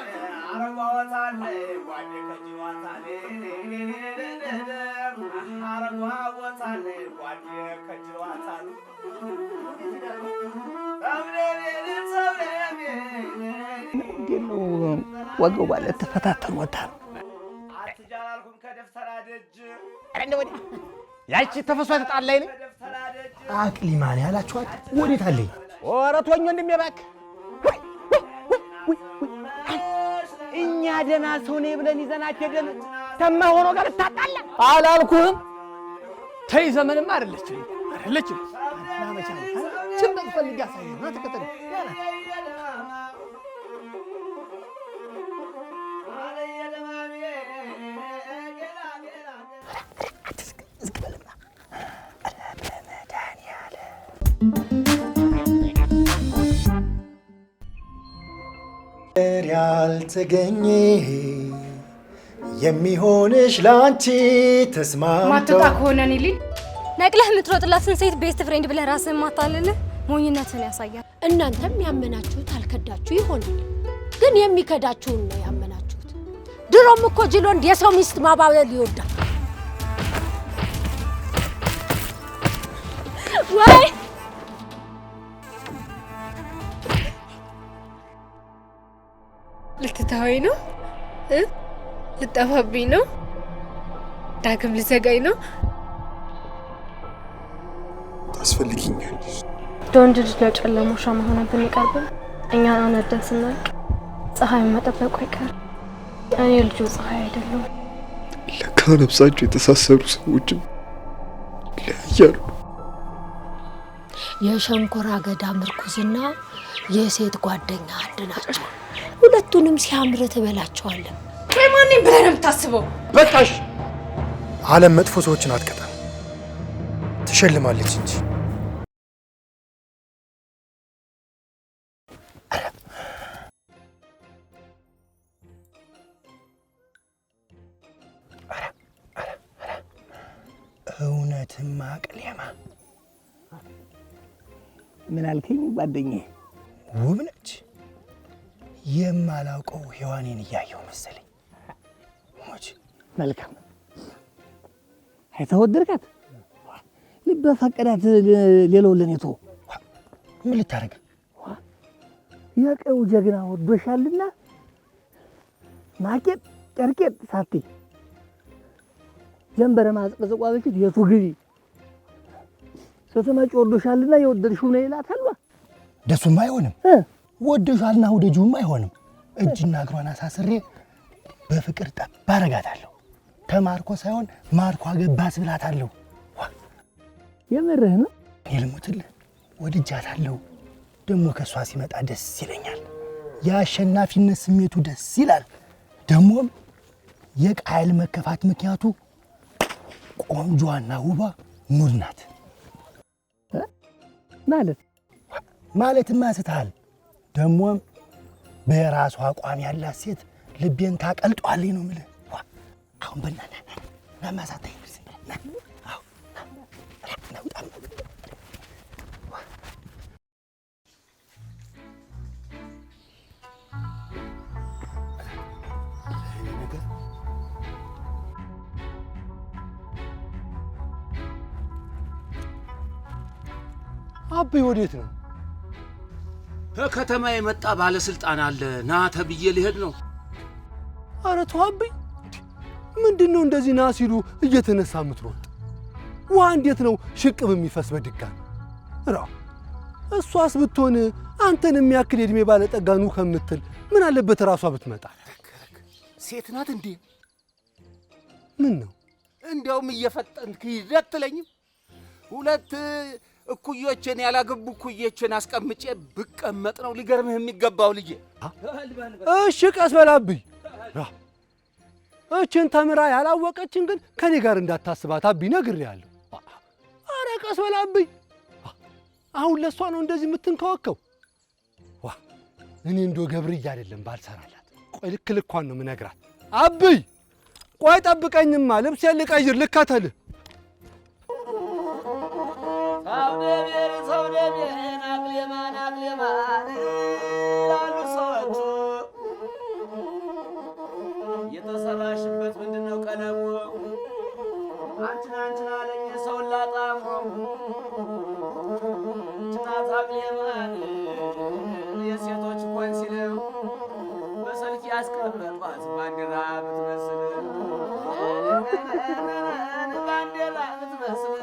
አረጓ ወታለች ጓዴ ከጅሏታል። አረጓ ወታለች ጓዴ ከጅሏታል። እንዴት ነው ወገቧ ለተፈታተን ወታ ነው። አትጃላልኩም ከደብተራ ደጅ። ኧረ እንደው ወዲያ ያቺ ተፈሷ የተጣላኝ ነኝ። አቅሊማን ያላችኋት ወዴት አለኝ? ኧረ ተወኝ ወንድሜ እባክህ። እኛ ደህና ሰው ነኝ ብለን ይዘናት ሄደን ተማሆኖ ጋር ልታጣላ አላልኩህም? ተይ ዘመንማ አይደለችም አይደለችም። ችን ፈልጌ አሳየህ ና ተከተለኝ። ያልተገኘ የሚሆንሽ ላንቺ ተስማምቶ ማትወጣ ከሆነ እኔ ልሂድ። ነቅለህ የምትሮጥላትን ሴት best friend ብለህ ራስህን ማታለልህ ሞኝነትን ያሳያል። እናንተም ያመናችሁት አልከዳችሁ ይሆናል፣ ግን የሚከዳችሁን ነው ያመናችሁት። ድሮም እኮ ጅል ወንድ የሰው ሚስት ማባበል ይወዳል። ወይ ልትተወኝ ነው? ልጠፋብኝ ነው? ዳግም ልዘጋኝ ነው? ታስፈልጊኛለሽ። ለወንድ ልጅ ለጨለመው ሻማ ሆነን ብንቀርብም እኛን አናደን ስናልቅ ፀሐይን መጠበቁ አይቀርም። እኔ ልጁ ፀሐይ አይደለሁም። ለካ ነፍሳቸው የተሳሰሩ ሰዎችም ይለያያሉ። የሸንኮራ አገዳ ምርኩዝና የሴት ጓደኛ አንድ ናቸው። ሁለቱንም ሲያምር ትበላቸዋለህ። ቆይ ማንን ብለህ ነው የምታስበው? በቃሽ። ዓለም መጥፎ ሰዎችን አትቀጣም፣ ትሸልማለች እንጂ። እውነትም አቅሌማ ምን አልከኝ ጓደኛዬ? ውብ ነች። የማላውቀው ሔዋኔን እያየሁ መሰለኝ። ሞች መልካም አይተህ ወደድካት? ልበ ፈቀዳት። ሌላው ለኔ ተወው። ምን ልታደርግ? የቀው ጀግና ወዶሻልና ማቄጥ ጨርቄጥ ሳትይ ጀንበረ ማዝቀዝቋ በፊት የቱ ግቢ። ስትመጪ ወዶሻልና የወደድሽው ነው ይላታል። ደሱም አይሆንም። ወደሻልና ውደጂውም አይሆንም። እጅና እግሯን አሳስሬ በፍቅር ጠብ አረጋታለሁ። ተማርኮ ሳይሆን ማርኮ አገባስ ብላታለሁ። የምርህ ነው? እኔ ልሙትልህ፣ ወድጃታለሁ። ደግሞ ከእሷ ሲመጣ ደስ ይለኛል። የአሸናፊነት ስሜቱ ደስ ይላል። ደግሞም የቃየል መከፋት ምክንያቱ ቆንጆዋና ውቧ ኑር ናት። ማለት ማለትማ ስትሃል። ደግሞም በራሷ አቋም ያላት ሴት ልቤን ታቀልጧልኝ ነው የምልህ። አሁን በእናትህ ና ማሳታይ ና ና ውጣ። አቤ ወዴት ነው? ከከተማ የመጣ ባለስልጣን አለ ና ተብዬ ልሄድ ነው። ኧረ ተው አቤ፣ ምንድነው እንደዚህ ና ሲሉ እየተነሳ የምትሮጥ? ውሃ እንዴት ነው ሽቅብ የሚፈስ በድጋሚ? ራ እሷስ ብትሆን አንተን የሚያክል የእድሜ ባለጠጋ ኑ ከምትል ምን አለበት ራሷ ብትመጣ? ሴት ናት እንዴ? ምን ነው እንዲያውም እየፈጠንክ ሂድ አትለኝም? ሁለት እኩዮቼን ያላገቡ እኩዮቼን አስቀምጬ ብቀመጥ ነው ሊገርምህ የሚገባው ልጄ። እሺ ቀስ በል አብይ። እችን ተምራ ያላወቀችን ግን ከኔ ጋር እንዳታስባት አብይ፣ ነግሬሃለሁ። ኧረ ቀስ በል አብይ። አሁን ለእሷ ነው እንደዚህ የምትንከወከው? ዋ እኔ እንደው ገብርዬ አይደለም ባልሰራላት። ቆይ ልክ ልኳን ነው የምነግራት። አብይ ቆይ ጠብቀኝማ፣ ልብሴን ልቀይር፣ ልከተልህ። ሰውደቤር አቅሌማን አቅሌማን ይላሉ ሰዎቹ። የተሰራሽበት ምንድነው ቀለሙ? አንቺን አንቺን አለኝ ሰውን ላጣሙ። ጭናት አቅሌማን የሴቶች ኮንሲል በሰልፍ ያስቀመጧት ባንዲራ ብትመስል ባንዲራ ብትመስል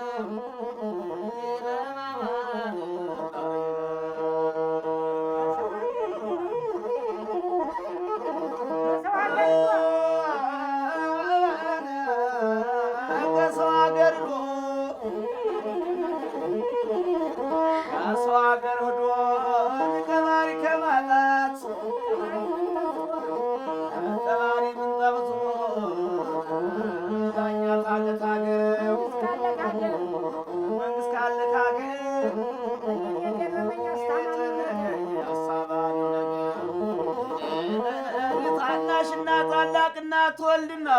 ታላቅና ትወልድና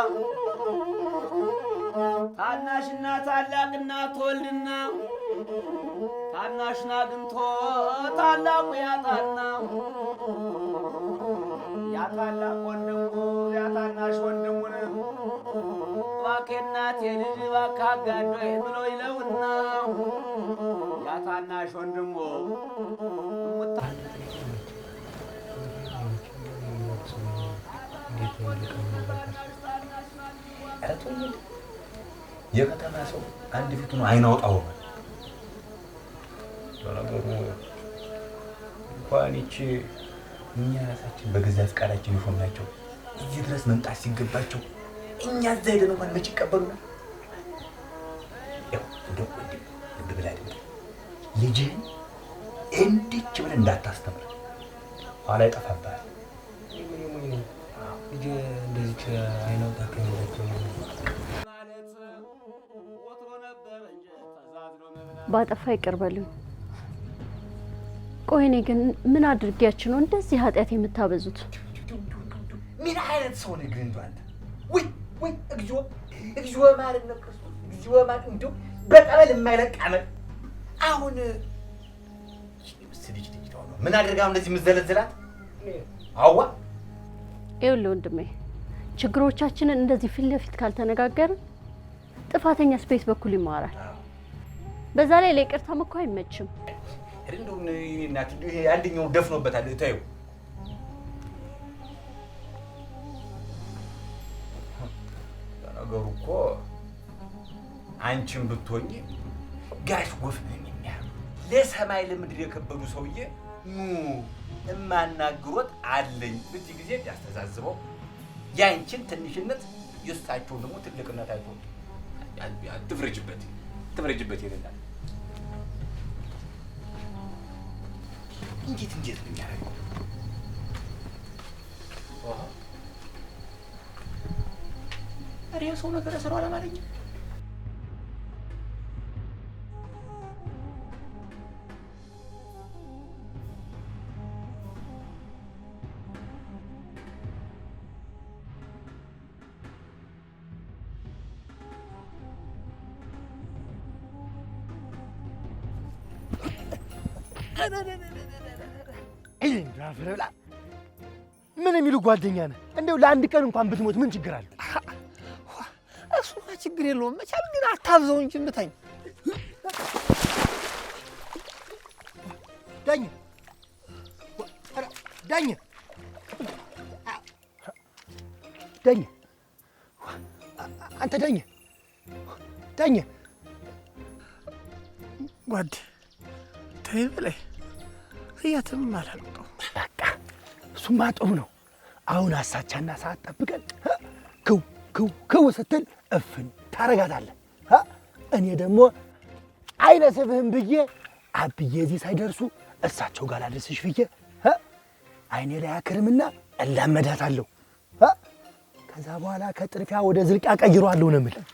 ታናሽና ታላቅና ትወልድና ታናሽና አግኝቶ ታላቁ ያጣና ያ ታላቅ ወንድሙ ያ ታናሽ ወንድሙን እባክህ እናቴ ልጅ እባክህ አጋዶኝ ብሎ ይለውና ያ ታናሽ ወንድሙ የከተማ ሰው አንድ ፊቱ ነው አይን አውጣ ሆኗል። ለነገሩ እንኳን ይቺ እኛ ራሳችን በገዛ ፈቃዳችን የሾምናቸው እዚህ ድረስ መምጣት ሲገባቸው እኛ እዛ ሄደን እንኳን መች ይቀበሉናል? ያው እንደው ወንድም ልብ ብለህ አድምጥ። ልጅህን እንዲች ብለህ እንዳታስተምር፣ ኋላ ይጠፋብሃል። ልጄ እንደዚች አይን አውጣ ከሚላቸው ባጠፋ ይቅር በሉኝ። ቆይ እኔ ግን ምን አድርጊያችሁ ነው እንደዚህ ኃጢአት የምታበዙት? ምን አይነት ሰው ነህ ግን እንደው አንተ? ወይ ወይ እግዚኦ እግዚኦ ማረነ ክርስቶስ እግዚኦ ማረነ። እንደው በጠበል የማይለቅ አመል። አሁን ልጅ ልጅ ምን አድርጋ ነው እንደዚህ የምትዘለዝላት? አዋ ይኸውልህ ወንድሜ፣ ችግሮቻችንን እንደዚህ ፊት ለፊት ካልተነጋገርን ጥፋተኛ ስፔስ በኩል ይማራል። በዛ ላይ ለይቅርታም እኮ አይመችም። እንደው እናት እንደው ይሄ አንደኛው ደፍኖበታል። ተይው ነገሩ እኮ አንቺም ብትሆኚ ጋሽ ጎፍነን ለሰማይ ለምድር የከበዱ ሰውዬ ኑ እማናግሮት አለኝ ብትይ ጊዜ ያስተዛዝበው ያንቺን ትንሽነት የእሳቸውን ደግሞ ትልቅነት አይቶ ትፍረጅበት ትፍረጅበት ይለናል። እንዴት እንዴት ነው የሚያደርገው? ኧረ ይሄ ሰው ነገር ስራው አላማረኝም። ምን የሚሉ ጓደኛ ነህ? እንደው ለአንድ ቀን እንኳን ብትሞት ምን ችግር አለው? እሱማ ችግር የለውም። መቻል ግን አታብዘው እንጂ ምታኝ። ዳኘ ዳኘ ዳኘ አንተ ዳኘ ዳኘ ጓዴ ተይ በላይ እያትም አላልቀው። በቃ እሱማ ጥሩ ነው። አሁን አሳቻና ሰዓት ጠብቀን ክው ክው ክው ስትል እፍን ታረጋታለህ። እኔ ደግሞ አይነስብህም ብዬ አብዬ እዚህ ሳይደርሱ እሳቸው ጋር ላድርስሽ ብዬ አይኔ ላይ አክርምና እላመዳታለሁ። ከዛ በኋላ ከጥርፊያ ወደ ዝልቂያ ቀይሯለሁ ነው የምልህ።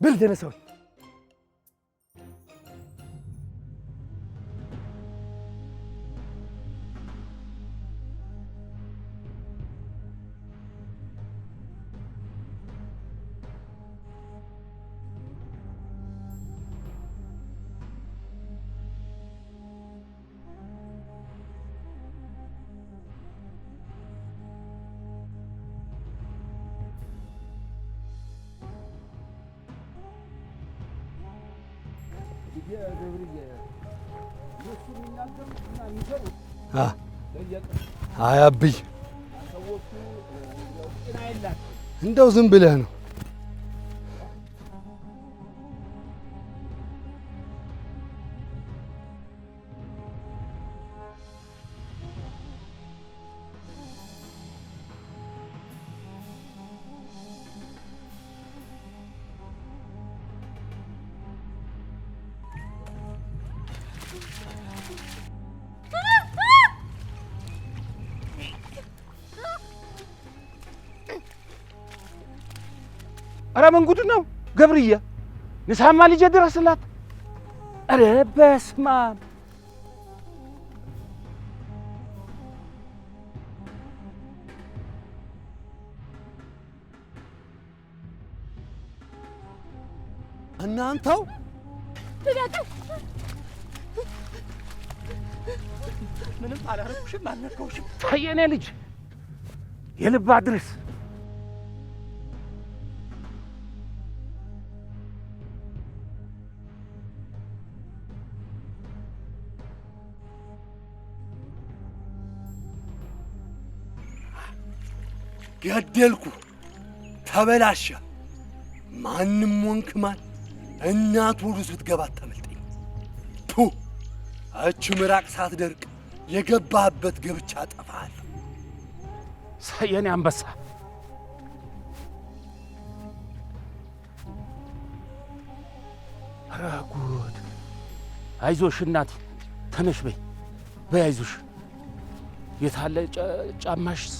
ብል ተነሳው። አይ አብይ እንደው ዝም ብለህ ነው። ኧረ ምን ጉድ ነው ገብርዬ! ንሳማ ልጄ ድረስላት። ኧረ በስመ አብ! እናንተው ምንም አላረኩሽም፣ አልነካሁሽም። ተይ የኔ ልጅ የልብ አድርስ። ገደልኩ፣ ተበላሸ። ማንም ወንክ ማን እናት ሆድ ውስጥ ብትገባ አታመልጠኝ። ቱ እች ምራቅ ሳትደርቅ የገባህበት ገብቻ አጠፋሃለሁ። የኔ አንበሳ ኧረ ጉድ! አይዞሽ እናቴ ተነሽ በይ በይ፣ አይዞሽ። የታለ ጫማሽስ?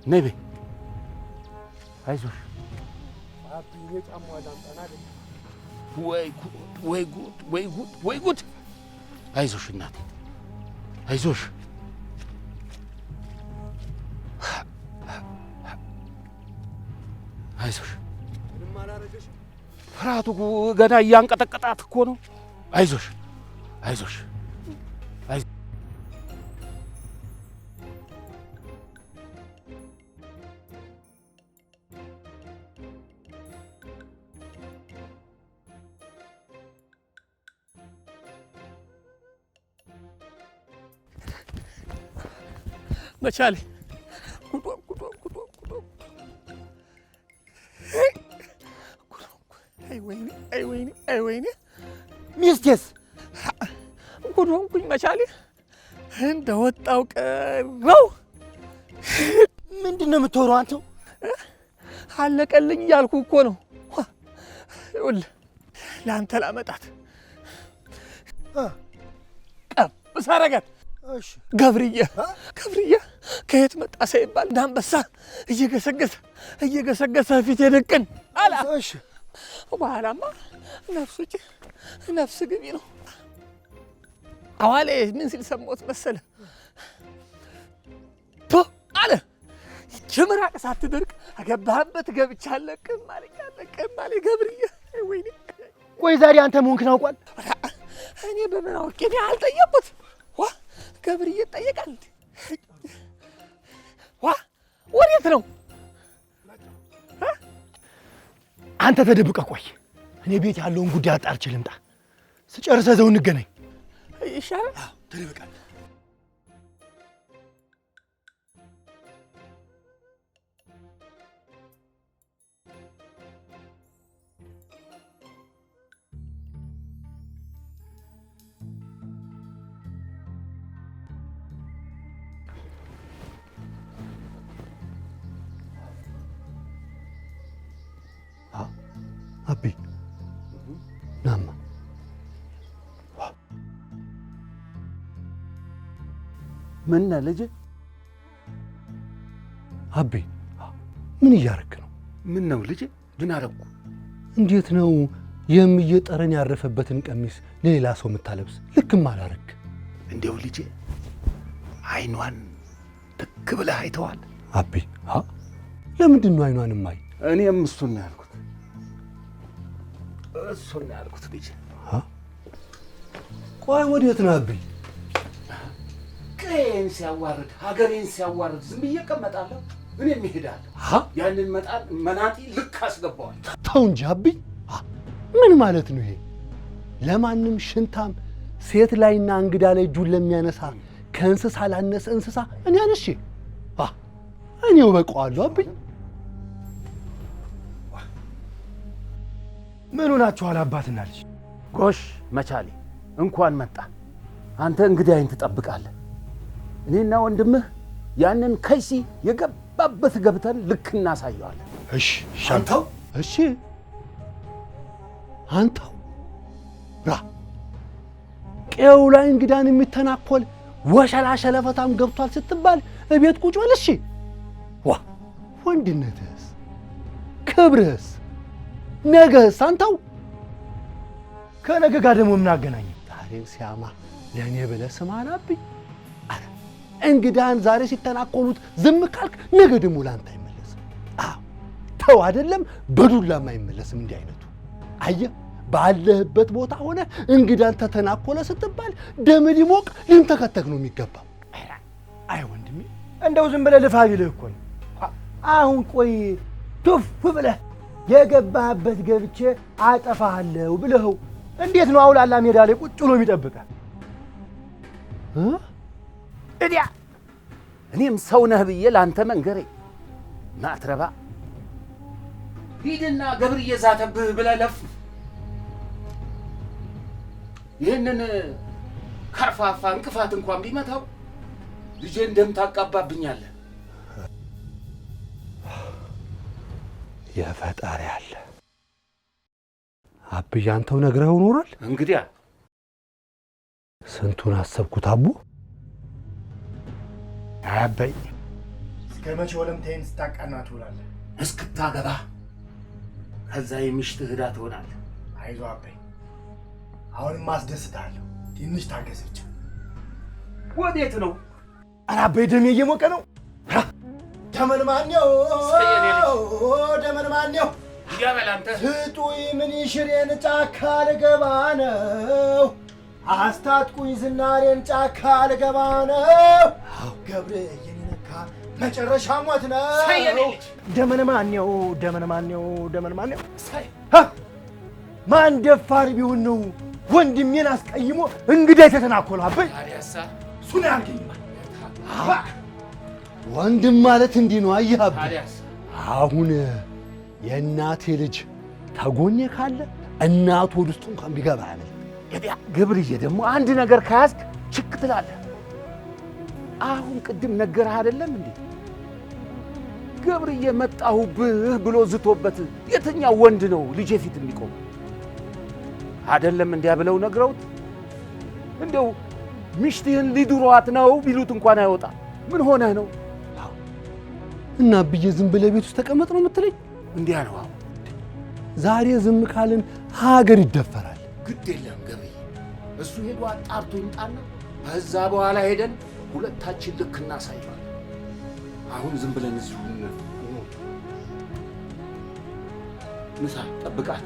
ነይ በይ፣ አይዞሽ። ወይ ጉድ ወይ ጉድ ወይ ጉድ ወይ ጉድ! አይዞሽ እናቴ አይዞሽ። አይዞሽ። ፍርሃቱ ገና እያንቀጠቀጣት እኮ ነው። አይዞሽ አይዞሽ። መቻሌ ጉዶ ጉዶ ጉዶ ጉዶ። አይ ወይኔ አይ ወይኔ አይ ወይኔ! ሚስቴስ ጉድ ሆንኩኝ መቻሌ፣ እንደ ወጣው ቀረው። ምንድን ነው የምትወራው አንተው? አለቀልኝ እያልኩ እኮ ነው። ይኸውልህ ለአንተ ላመጣት ቀብስ አረጋት። ገብርዬ ገብርዬ ከየት መጣ ሳይባል እንደ አንበሳ እየገሰገሰ እየገሰገሰ ፊት የደቅን አላ። በኋላማ ነፍስ ውጭ ነፍስ ግቢ ነው። አዋሌ ምን ሲል ሰማሁት መሰለ? ቶ አለ ይቺ ምራቅ ሳትደርቅ አገባህበት ገብቼ አለቅም አለኝ አለቅም አለኝ ገብርዬ። ወይኔ ቆይ ዛሬ አንተ መሆንክን አውቋል? እኔ በምን አውቄ? እኔ አልጠየቅኩት። ዋ ገብርዬ ይጠየቃል እንዴ? ዋ ወዴት ነው? አንተ ተደብቀህ ቆይ፣ እኔ ቤት ያለውን ጉዳይ አጣርቼ ልምጣ። ስጨርስ እዛው እንገናኝ ይሻላል። ተደብቃለህ። አቢ ናማ፣ ምን ነህ ልጄ? አቤ ምን እያረክ ነው? ምን ነው ልጄ? ምን አረኩ? እንዴት ነው የእምዬ ጠረን ያረፈበትን ቀሚስ ለሌላ ሰው የምታለብስ? ልክም አላረክ። እንዲያው ልጄ አይኗን ትክ ብለህ አይተዋል? አቤ ለምንድን ነው አይኗን የማይ? እኔም እሱን ነው ያልኩት፣ እሱን ነው ያልኩት ልጄ። ቆይ ወዴት ነው አቤ? ቀዬን ሲያዋርድ ሀገሬን ሲያዋርድ ዝም ብዬ እቀመጣለሁ? እኔም እሄዳለሁ። ያንን መጣል መናጢ ልክ አስገባዋል። ተው እንጂ አብይ፣ ምን ማለት ነው ይሄ? ለማንም ሽንታም ሴት ላይና እንግዳ ላይ እጁን ለሚያነሳ ከእንስሳ ላነሰ እንስሳ እኔ አነሼ እኔው በቀዋለሁ። አብይ ምን ሆናችኋል አባትና ልጅ? ጎሽ መቻሌ እንኳን መጣ። አንተ እንግዳይን ትጠብቃለህ። እኔና ወንድምህ ያንን ከይሲ የገባበት ገብተን ልክ እናሳየዋለን። እሺ አንተው፣ እሺ አንተው ራ ቄው ላይ እንግዳን የሚተናኮል ወሸላ ሸለፈታም ገብቷል ስትባል እቤት ቁጭ በል። እሺ ዋ ወንድነትህስ ክብርህስ ነገህስ? አንተው ከነገ ጋር ደግሞ ምን አገናኘው? ዛሬን ሲያማ ለእኔ ብለህ ስም አላብኝ። እንግዳን ዛሬ ሲተናኮሉት ዝም ካልክ ነገ ደግሞ ለአንተ አይመለስም። አዎ ተው፣ አይደለም በዱላም አይመለስም። እንዲህ አይነቱ አየህ፣ ባለህበት ቦታ ሆነ እንግዳን ተተናኮለ ስትባል ደም ሊሞቅ ሊንተከተክ ነው የሚገባው። አይ ወንድሜ፣ እንደው ዝም ብለህ ልፋ ቢልህ እኮ ነው። አሁን ቆይ ቱፍ ብለህ የገባህበት ገብቼ አጠፋሃለሁ ብለኸው እንዴት ነው አውላላ ሜዳ ላይ ቁጭ ብሎ የሚጠብቅህ? እዲያ እኔም ሰው ነህ ብዬ ለአንተ መንገሬ ማትረባ። ሂድና ገብርዬ ዛተብህ ብለህ ለፍ። ይህንን ከርፋፋ እንቅፋት እንኳን ቢመታው ልጄ እንደምታቃባብኛለህ። የፈጣሪ አለ አብይ፣ አንተው ነግረኸው ኖሯል። እንግዲያ ስንቱን አሰብኩት አቡ። አበይ እስከ መቼ ወለምታዬን ስታቃና ትውላለህ? እስክታገባ ከዛ የሚሽትህ ዕዳ ትሆናለህ። አይዞህ አበይ፣ አሁንም አስደስትሃለሁ። ትንሽ ታገስ ብቻ። ወዴት ነው? ኧረ አበይ ደሜ እየሞቀ ነው። ደመን ማነው? ደመን ማነው? ስጡኝ ምን ይሽሬን ጫካ ልገባ ነው። አስታጥቁኝ ዝናሬን ጫካ ልገባ ነው። ገብርዬን የነካ መጨረሻ ሞት ነው። ደመን ማነው? ደመን ማነው? ደመን ማነው? ማን ደፋር ቢሆን ነው ወንድሜን አስቀይሞ እንግዳ የተተናኮለው? አበይ እሱን አያርገኝማ። ወንድም ማለት እንዲህ ነው። አየህ አበይ፣ አሁን የእናቴ ልጅ ተጎኔ ካለ እናቱ ሆድ ውስጥ እንኳን ቢገባ አያመልጥም። ገብርዬ ደግሞ አንድ ነገር ከያዝክ ችክ ትላለህ። አሁን ቅድም ነገርህ አይደለም እንዴ? ገብርዬ መጣሁብህ ብሎ ዝቶበት የትኛው ወንድ ነው ልጄ ፊት የሚቆም? አይደለም እንዲያ ብለው ነግረውት እንደው ሚስትህን ሊድሯት ነው ቢሉት እንኳን አይወጣ። ምን ሆነህ ነው? እና ብዬ ዝም ብለህ ቤት ውስጥ ተቀመጥ ነው የምትለኝ? እንዲያ ነው። አሁን ዛሬ ዝም ካልን ሀገር ይደፈራል። ግድ የለም ገብርዬ፣ እሱ ሄዶ አጣርቶ ይምጣና ከዛ በኋላ ሄደን ሁለታችን ልክ እናሳየዋለን። አሁን ዝም ብለን እዚሁ ምሳ ጠብቃት።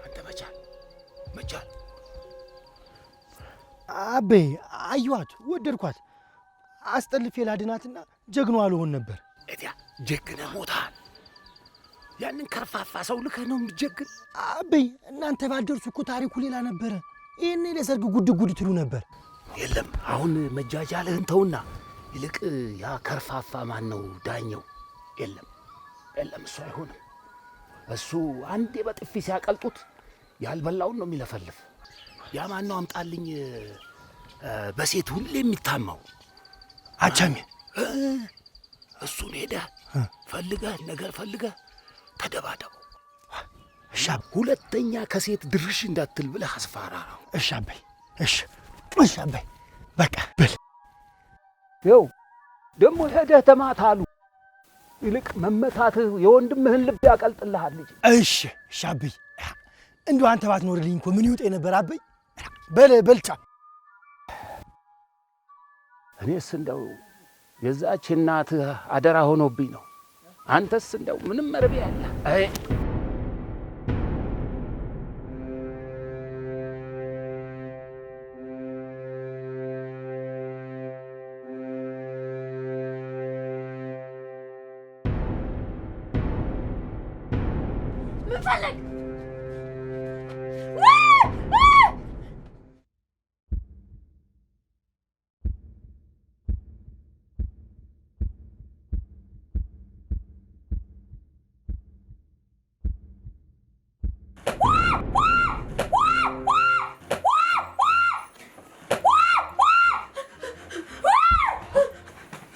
አንተ መቻል መቻል አቤ አየኋት፣ ወደድኳት። አስጠልፌ ላድናትና ጀግኗ ልሆን ነበር። እቲያ ጀግነህ ሞተሃል። ያንን ከርፋፋ ሰው ልከህ ነው የምትጀግን? አቤ እናንተ ባትደርሱ እኮ ታሪኩ ሌላ ነበረ። ይሄኔ ለሰርግ ጉድ ጉድ ትሉ ነበር። የለም አሁን መጃጃልህን ተውና፣ ይልቅ ያ ከርፋፋ ማን ነው ዳኘው? የለም የለም፣ እሱ አይሆንም። እሱ አንዴ በጥፊ ሲያቀልጡት ያልበላውን ነው የሚለፈልፍ። ያ ማን ነው አምጣልኝ፣ በሴት ሁሌ የሚታማው አቻሜ። እሱን ሄደህ ፈልገህ ነገር ፈልገህ ተደባደቡ። እሺ፣ ሁለተኛ ከሴት ድርሽ እንዳትል ብለህ አስፈራራው። እሺ አባይ፣ እሺ እሺ አባይ፣ በቃ በል። ይኸው ደግሞ ሄደህ ተማታሉ። ይልቅ መመታትህ የወንድምህን ልብ ያቀልጥልሃል ልጅ። እሺ እሺ አባይ፣ እንደው አንተ ባትኖርልኝ እኮ ምን ይውጠኝ ነበር አባይ። በል በልቻ። እኔስ እንደው የዛች እናትህ አደራ ሆኖብኝ ነው። አንተስ እንደው ምንም መርቢያ ያለ። አይ ምን ፈለግ?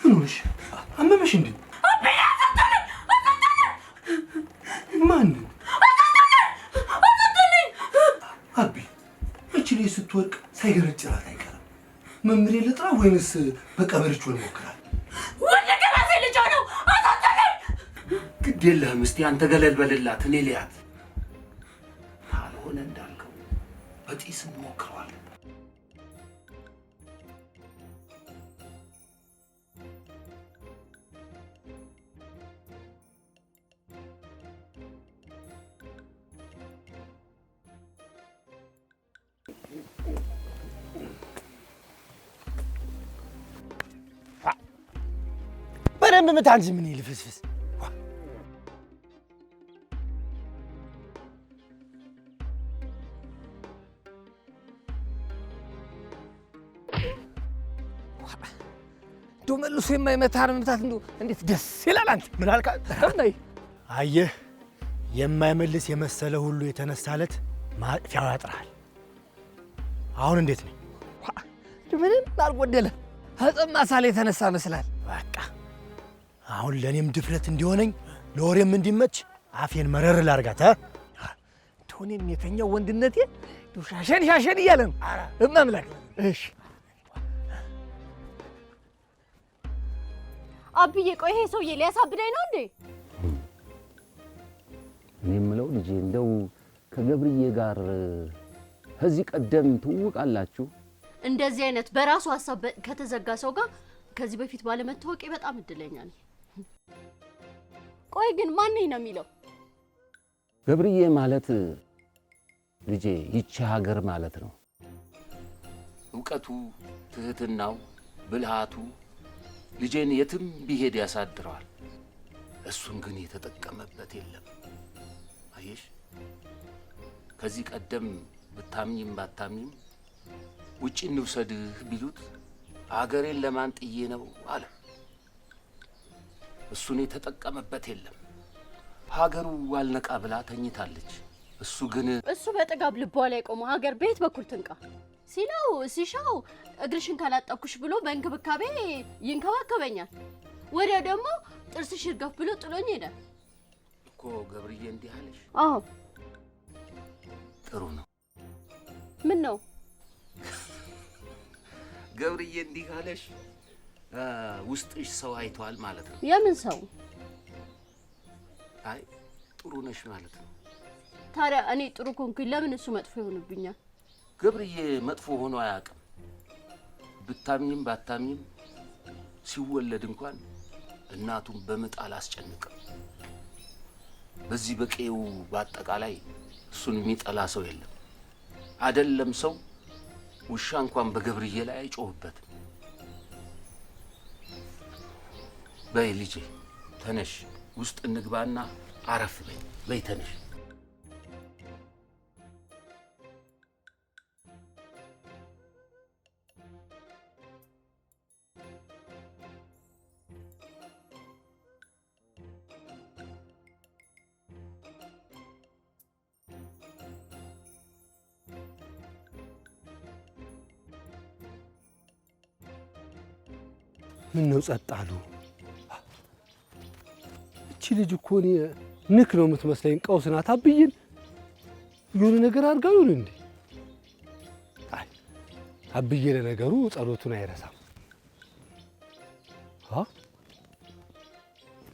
ምን ሆነሽ? አመመሽ እንዴ? ማን? አቢ እቺ ልጅ ስትወድቅ ሳይገረጭራት አይቀርም። መምሬ ልጥራ ወይንስ በቀበርቹ እንሞክራለን? ወንድ ከራሴ ልጅ ነው። አሳዘነኝ። ግድ የለህም፣ እስቲ አንተ ገለል በልላት፣ እኔ ልያት። ካልሆነ እንዳልከው በጢስ እንሞክረዋለን። በደንብ ምታ እንጂ ምን ይልፍስፍስ። እንደው መልሶ የማይመታህን መምታት እንደው እንዴት ደስ ይላል። አንተ ምን አልክ? እምነይ አየህ፣ የማይመልስ የመሰለ ሁሉ የተነሳለት ማጥፊያው ያጥራል። አሁን እንዴት ነኝ? ምንም አልጎደለም። ከጥም ማሳ ላይ የተነሳ መስላል። በቃ አሁን ለእኔም ድፍረት እንዲሆነኝ ለወሬም እንዲመች አፌን መረር ላርጋት። እንደው እኔም የተኛው ወንድነቴ እንደው ሻሸን ሻሸን እያለ ነው። እማምላክ እሺ አብዬ፣ ቆይ ይሄ ሰውዬ ሊያሳብደኝ ነው እንዴ? እኔ የምለው ልጄ እንደው ከገብርዬ ጋር ከዚህ ቀደም ትውውቅ አላችሁ? እንደዚህ አይነት በራሱ ሀሳብ ከተዘጋ ሰው ጋር ከዚህ በፊት ባለመታወቄ በጣም እድለኛ ነኝ። ቆይ ግን ማን ነኝ ነው የሚለው? ገብርዬ ማለት ልጄ ይቺ ሀገር ማለት ነው። እውቀቱ፣ ትህትናው፣ ብልሃቱ ልጄን የትም ቢሄድ ያሳድረዋል። እሱን ግን የተጠቀመበት የለም። አየሽ፣ ከዚህ ቀደም ብታምኝም ባታምኝም ውጪ እንውሰድህ ቢሉት አገሬን ለማን ጥዬ ነው አለ። እሱን የተጠቀመበት የለም። ሀገሩ አልነቃ ብላ ተኝታለች። እሱ ግን እሱ በጥጋብ ልቧ ላይ ቆሞ ሀገር ቤት በኩል ትንቃ ሲለው ሲሻው እግርሽን ካላጠብኩሽ ብሎ በእንክብካቤ ይንከባከበኛል። ወዲያው ደግሞ ጥርስሽ ይርገፍ ብሎ ጥሎኝ ሄደ። እኮ ገብርዬ እንዲህ አለሽ? አዎ። ጥሩ ነው። ምን ነው ገብርዬ እንዲህ አለሽ? ውስጥሽ ሰው አይቷል ማለት ነው። የምን ሰው? አይ ጥሩ ነሽ ማለት ነው። ታዲያ እኔ ጥሩ ኮንኩኝ ለምን እሱ መጥፎ ይሆንብኛል? ገብርዬ መጥፎ ሆኖ አያውቅም። ብታምኝም ባታምኝም ሲወለድ እንኳን እናቱን በምጥ አላስጨንቅም። በዚህ በቀዬው በአጠቃላይ እሱን የሚጠላ ሰው የለም። አይደለም ሰው ውሻ እንኳን በገብርዬ ላይ አይጮህበትም። በይ ልጄ ተነሽ፣ ውስጥ እንግባና አረፍ በይ። በይ ተነሽ። ምን ነው ጸጥ አሉ? እቺ ልጅ እኮ እኔ ንክ ነው የምትመስለኝ፣ ቀውስ ናት። አብይን የሆነ ነገር አድርጋው ይሁን እንዴ? አይ አብዬ ለነገሩ ጸሎቱን አይረሳም።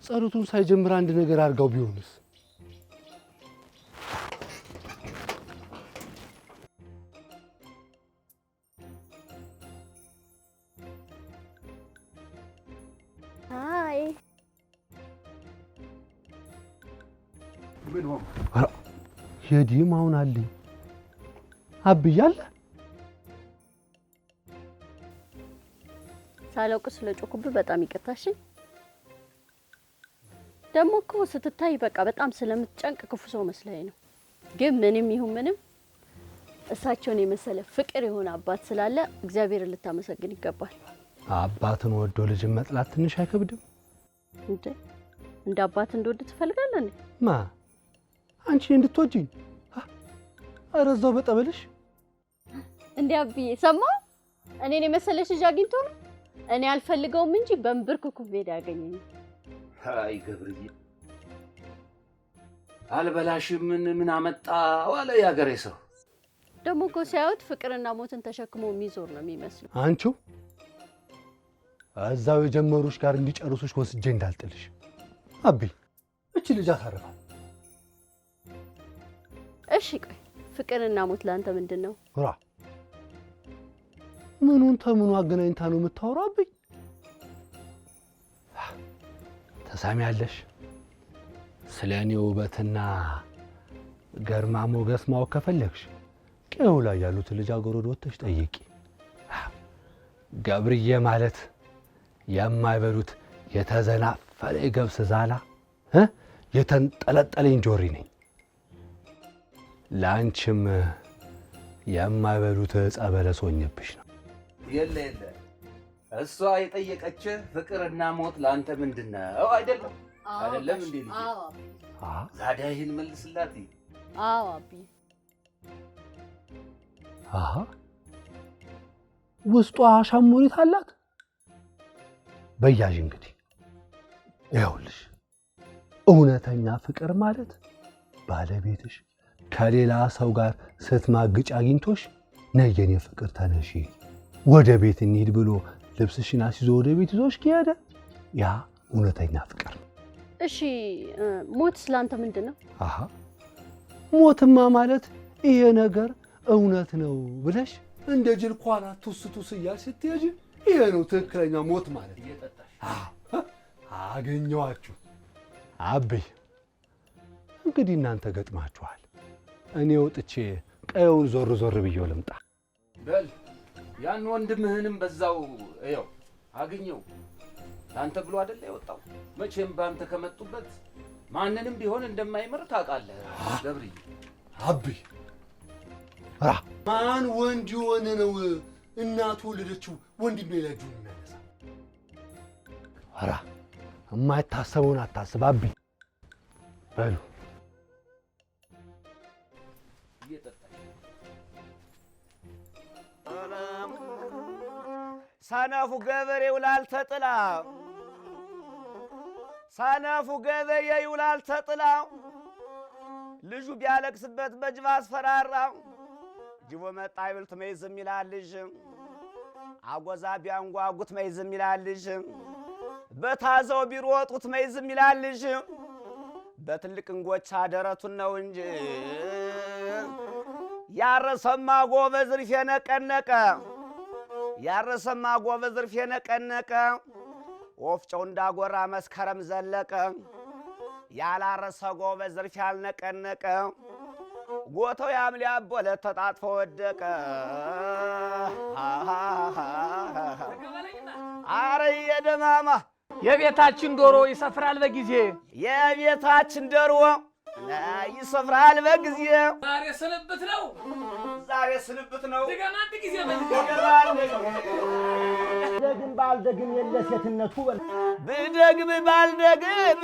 ጸሎቱን ሳይጀምር አንድ ነገር አድርጋው ቢሆንስ? Hi. ምን ሆንክ? የዲማውን አለኝ አብዬ አለ። ሳላውቅ ስለጮኩብህ በጣም ይቅርታ። እሺ ደግሞ እኮ ስትታይ በቃ በጣም ስለምትጨንቅ ክፉ ሰው መስለኝ ነው። ግን ምንም ይሁን ምንም እሳቸውን የመሰለ ፍቅር የሆነ አባት ስላለ እግዚአብሔርን ልታመሰግን ይገባል። አባትን ወዶ ልጅን መጥላት ትንሽ አይከብድም እንዴ? እንደ አባት እንደወድ ትፈልጋለህ እንዴ? ማ አንቺ እንድትወጂኝ? ኧረ እዛው በጠበልሽ እንዴ አብዬ ሰማሁ። እኔን የመሰለሽ ልጅ አግኝቶ ነው። እኔ አልፈልገውም እንጂ በእንብርክኩ ሜዳ ያገኘኝ። አይ ገብርዬ አልበላሽም ምን አመጣው አለ ያገሬ ሰው። ደግሞ እኮ ሲያዩት ፍቅርና ሞትን ተሸክሞ የሚዞር ነው የሚመስለው። አንቺው እዛው የጀመሩሽ ጋር እንዲጨርሱሽ ወስጄ እንዳልጥልሽ። አብይ እቺ ልጅ አሳርፋል። እሺ ቆይ ፍቅርና ሞት ለአንተ ምንድን ነው? ራ ምኑን ተምኑ አገናኝታ ነው የምታወራው? አብይ ተሳሚያለሽ። ስለ እኔ ውበትና ገርማ ሞገስ ማወቅ ከፈለግሽ ቀዬው ላይ ያሉትን ልጃገረድ ወጥተሽ ጠይቂ። ገብርዬ ማለት የማይበሉት የተዘናፈለ የገብስ ዛላ የተንጠለጠለ እንጆሪ ነኝ። ለአንቺም የማይበሉት ዕፀ በለስ ሆኜብሽ ነው። የለ የለ፣ እሷ የጠየቀችህ ፍቅርና ሞት ለአንተ ምንድን ነው አይደለም? አይደለም እንዴ ልጄ? ታዲያ ይህን መልስላት። አዎ አብዬ። አሃ ውስጧ አሻሙሪት አላት። በያዥ እንግዲህ ይኸውልሽ፣ እውነተኛ ፍቅር ማለት ባለቤትሽ ከሌላ ሰው ጋር ስትማግጭ አግኝቶሽ ነይ የኔ ፍቅር ተነሺ ወደ ቤት እንሂድ ብሎ ልብስሽን አስይዞ ወደ ቤት ይዞሽ ከሄደ ያ እውነተኛ ፍቅር ነው። እሺ ሞት ስላንተ ምንድን ነው? አሃ ሞትማ ማለት ይሄ ነገር እውነት ነው ብለሽ እንደ ጅል ኳላ ቱስ ቱስ እያልሽ ስትሄጂ ይሄ ነው ትክክለኛ ሞት ማለት። አገኘኋችሁ አብይ። እንግዲህ እናንተ ገጥማችኋል። እኔ ወጥቼ ቀየውን ዞር ዞር ብዬው ልምጣ። በል ያን ወንድምህንም በዛው እየው አግኘው። ለአንተ ብሎ አይደለ የወጣው? መቼም በአንተ ከመጡበት ማንንም ቢሆን እንደማይምር ታውቃለህ ገብርዬ። አቢ ራ ማን ወንድ የሆነ ነው እናቱ ወለደችው ወንድሜ ላይ እጁን የሚያነሳ? ኧረ የማይታሰበውን አታስብ አቢ። በሉ ሰነፉ ገበሬ ይውላል ተጥላ፣ ሰነፉ ገበሬ ይውላል ተጥላ፣ ልጁ ቢያለቅስበት በጅብ አስፈራራ። ጅቦ መጣ ይብልት መይዝም ይላል ልጅ፣ አጎዛ ቢያንጓጉት መይዝም ይላል ልጅ፣ በታዘው ቢሮጡት መይዝም ይላል ልጅ፣ በትልቅ እንጎቻ ደረቱን ነው እንጂ ያረሰማ ጎበዝ እርፍ የነቀነቀ፣ ያረሰማ ጎበዝ እርፍ የነቀነቀ፣ ወፍጮው እንዳጎራ መስከረም ዘለቀ። ያላረሰ ጎበዝ እርፍ ያልነቀነቀ፣ ጎተው ያምሌ አቦለት ተጣጥፎ ወደቀ። አረየ ደማማ የቤታችን ዶሮ ይሰፍራል በጊዜ፣ የቤታችን ዶሮ ይሰፍራል በጊዜ። ዛሬ ስንብት ነው፣ ዛሬ ስንብት ነው። ድገም አንድ ጊዜ በል። ብደግም ባልደግም የለ ሴትነቱ በል። ብደግም ባልደግም፣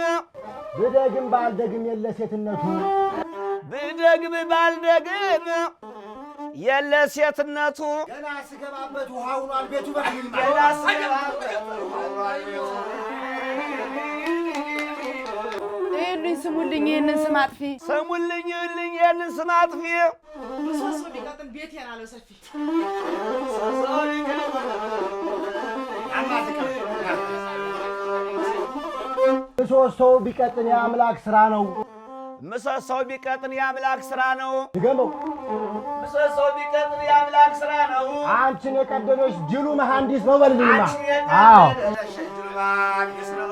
ብደግም ባልደግም የለ ሴትነቱ፣ ብደግም ባልደግም የለ ሴትነቱ። ገና ስገባበት ውሃ ሆኗል ቤቱ በል። ገና ስገባበት ውሃ ሆኗል ቤቱ። ይኸውልኝ ስሙልኝ ይህንን ስም አጥፊ፣ ስሙልኝ ይኸውልኝ ይህንን ስም አጥፊ። ምሰሶ ቢቀጥን ቤቴን አለው ሰፊ። ምሰሶው ቢቀጥን የአምላክ ስራ ነው። ምሰሶው ቢቀጥን የአምላክ ስራ ነው። ድገመው። ምሰሶው ቢቀጥን የአምላክ ስራ ነው። አንቺን የቀደመሽ ጅሉ መሐንዲስ ነው በልልኝማ። አንቺን የቀደመሽ ጅሉ መሐንዲስ ነው።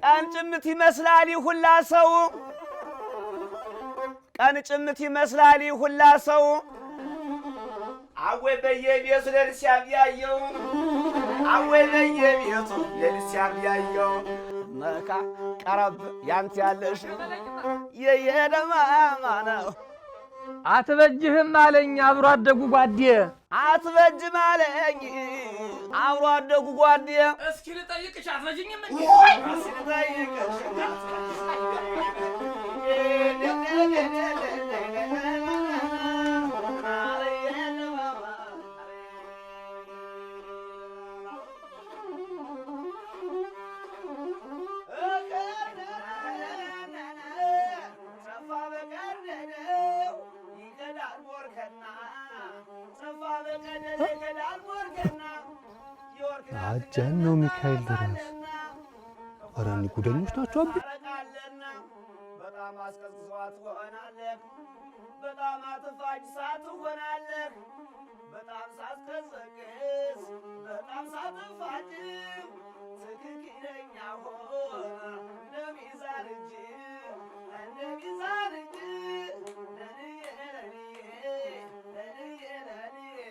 ቀን ጭምት ይመስላል ሁላ ሰው፣ ቀን ጭምት ይመስላል ሁላ ሰው። አወይ በየቤቱ ሌሊት ሲያብያየው፣ አወይ በየቤቱ ሌሊት ሲያብያየው። ነካ ቀረብ ያንተ ያለሽ የየደማማ ነው። አትበጅህም አለኝ አብሮ አደጉ ጓዴ፣ አትበጅም አለኝ አብሮ አደጉ ጓዴ። እስኪ ልጠይቅሽ አትበጅኝም እንዴ? እስኪ ልጠይቅሽ አጀን ነው ሚካኤል ድረስ። ኧረ እኒህ ጉደኞች ናቸው አቢ። በጣም አስቀዝቅዘዋ ትሆናለህ፣ በጣም አትፋጅ ሳት ትሆናለህ። በጣም ሳትቀዘቅዝ በጣም ሳትፋጅ ትክክለኛ ሆነ እንደ ሚዛን እንጂ፣ እንደ ሚዛን እንጂ። ለልዬ ለልዬ ለልዬ ለልዬ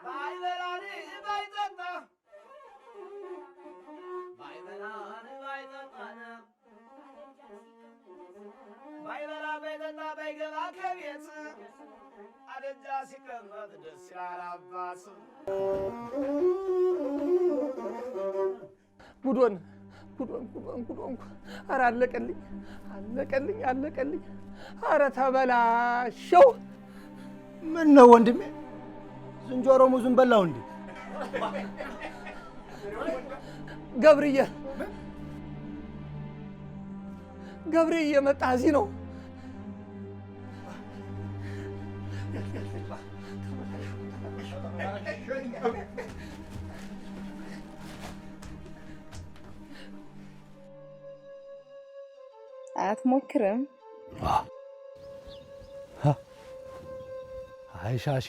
ባይበላን ባይጠጣ፣ ባይበላን ባይጠጣን፣ ባይበላ ባይጠጣ ባይገባ ከቤት አደጃ ሲቀመጥ ደስ ይላል አባት። ጉዶን ጉዶን ጉዶን ጉዶን። ኧረ አለቀልኝ አለቀልኝ አለቀልኝ። ኧረ ተበላሸው። ምን ነው ወንድሜ ዝንጀሮ ሙዙን በላው እንዴ? ገብርዬ ገብርዬ መጣ እዚህ ነው። አትሞክርም? አይ ሻሺ፣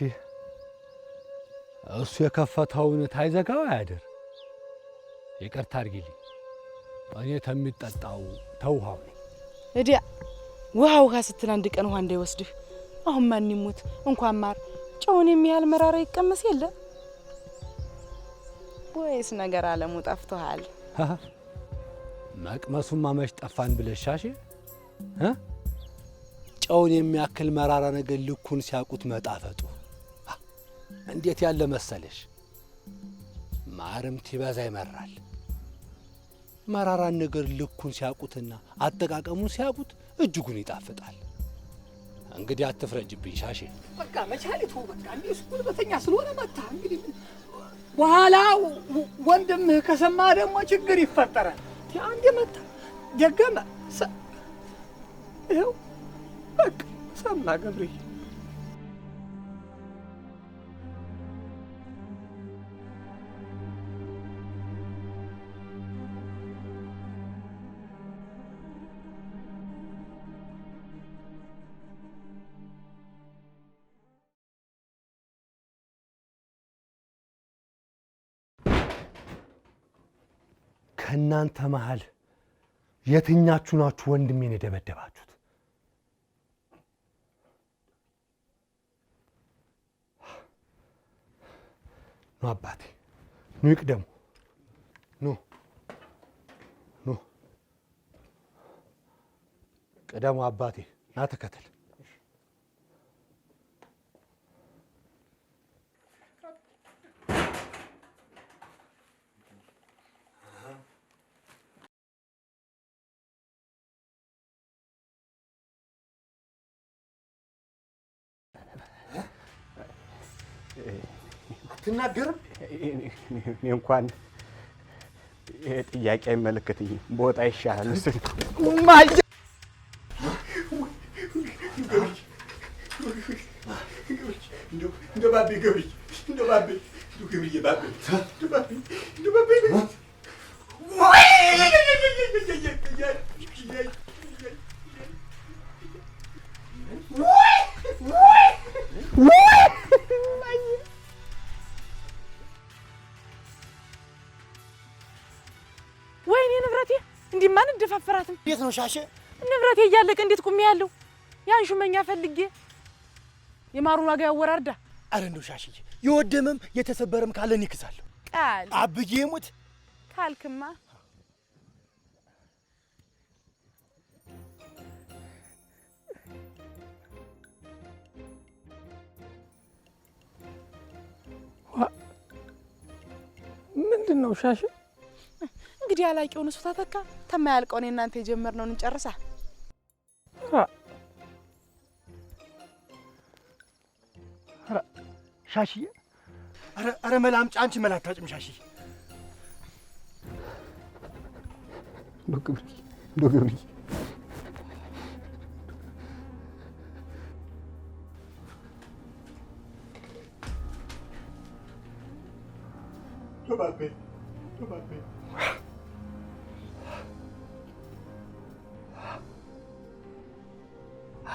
እሱ የከፈተውን ታይዘጋው አያድር። ይቅርታ አድርጊልኝ፣ እኔ ተሚጠጣው ተውሃው ነኝ። እዲያ ውሃ ውሃ ስትል አንድ ቀን ውሃ እንዳይወስድህ። አሁን ማን ይሙት እንኳን ማር ጨውን የሚያህል መራራ ይቀመስ የለ ወይስ ነገር አለሙ ጠፍቶሃል? መቅመሱማ መች ጠፋን ብለሽ ሻሼ እ ጨውን የሚያክል መራራ ነገር ልኩን ሲያውቁት መጣፈጡ እንዴት ያለ መሰለሽ። ማርም ቲበዛ ይመራል። መራራን ነገር ልኩን ሲያውቁትና አጠቃቀሙን ሲያውቁት እጅጉን ይጣፍጣል። እንግዲህ አትፍረጅብኝ ሻሼ። በቃ መቻሊቱ በቃ እንዲህ እሱ ጉልበተኛ ስለሆነ መታ። እንግዲህ በኋላ ወንድምህ ከሰማ ደግሞ ችግር ይፈጠራል። አንዴ መታ ደገመ፣ ይኸው በቃ ሰማ ገብርዬ። ከእናንተ መሃል የትኛችሁ ናችሁ ወንድሜን የደበደባችሁት? ኑ አባቴ፣ ኑ ይቅደሙ። ኑ ኑ ቅደሙ አባቴ፣ ና ተከተል። አትናገርም? እኔ እንኳን ይሄ ጥያቄ አይመለከተኝም። ቦታ ይሻላል። እንደው ባቤ ገብርዬ፣ እንደው ባቤ፣ እንደው ገብርዬ ባቤ፣ እንደው ባቤ፣ እንደው ባቤ ወይኔ ንብረቴ፣ እንዲህ ማን እንደፋፈራትም። እንዴት ነው ሻሼ? ንብረቴ እያለቀ እንዴት ቁሜ ያለው ያን ሹመኛ ፈልጌ የማሩን ዋጋ ያወራርዳ። አረ እንደው ሻሽዬ የወደመም የተሰበረም ካለ እኔ እክሳለሁ። ቃል አብዬ ይሙት ካልክማ ምንድን ነው ሻሼ? እንግዲህ አላቂውን እሱ ተተካ ተማያልቀውን እናንተ የጀመርነውን እንጨርሳ። ሻሽዬ አረ አረ መላ አምጪ። አንቺ መላ አታጭም ሻሽዬ። እንደው ገብርዬ፣ እንደው ገብርዬ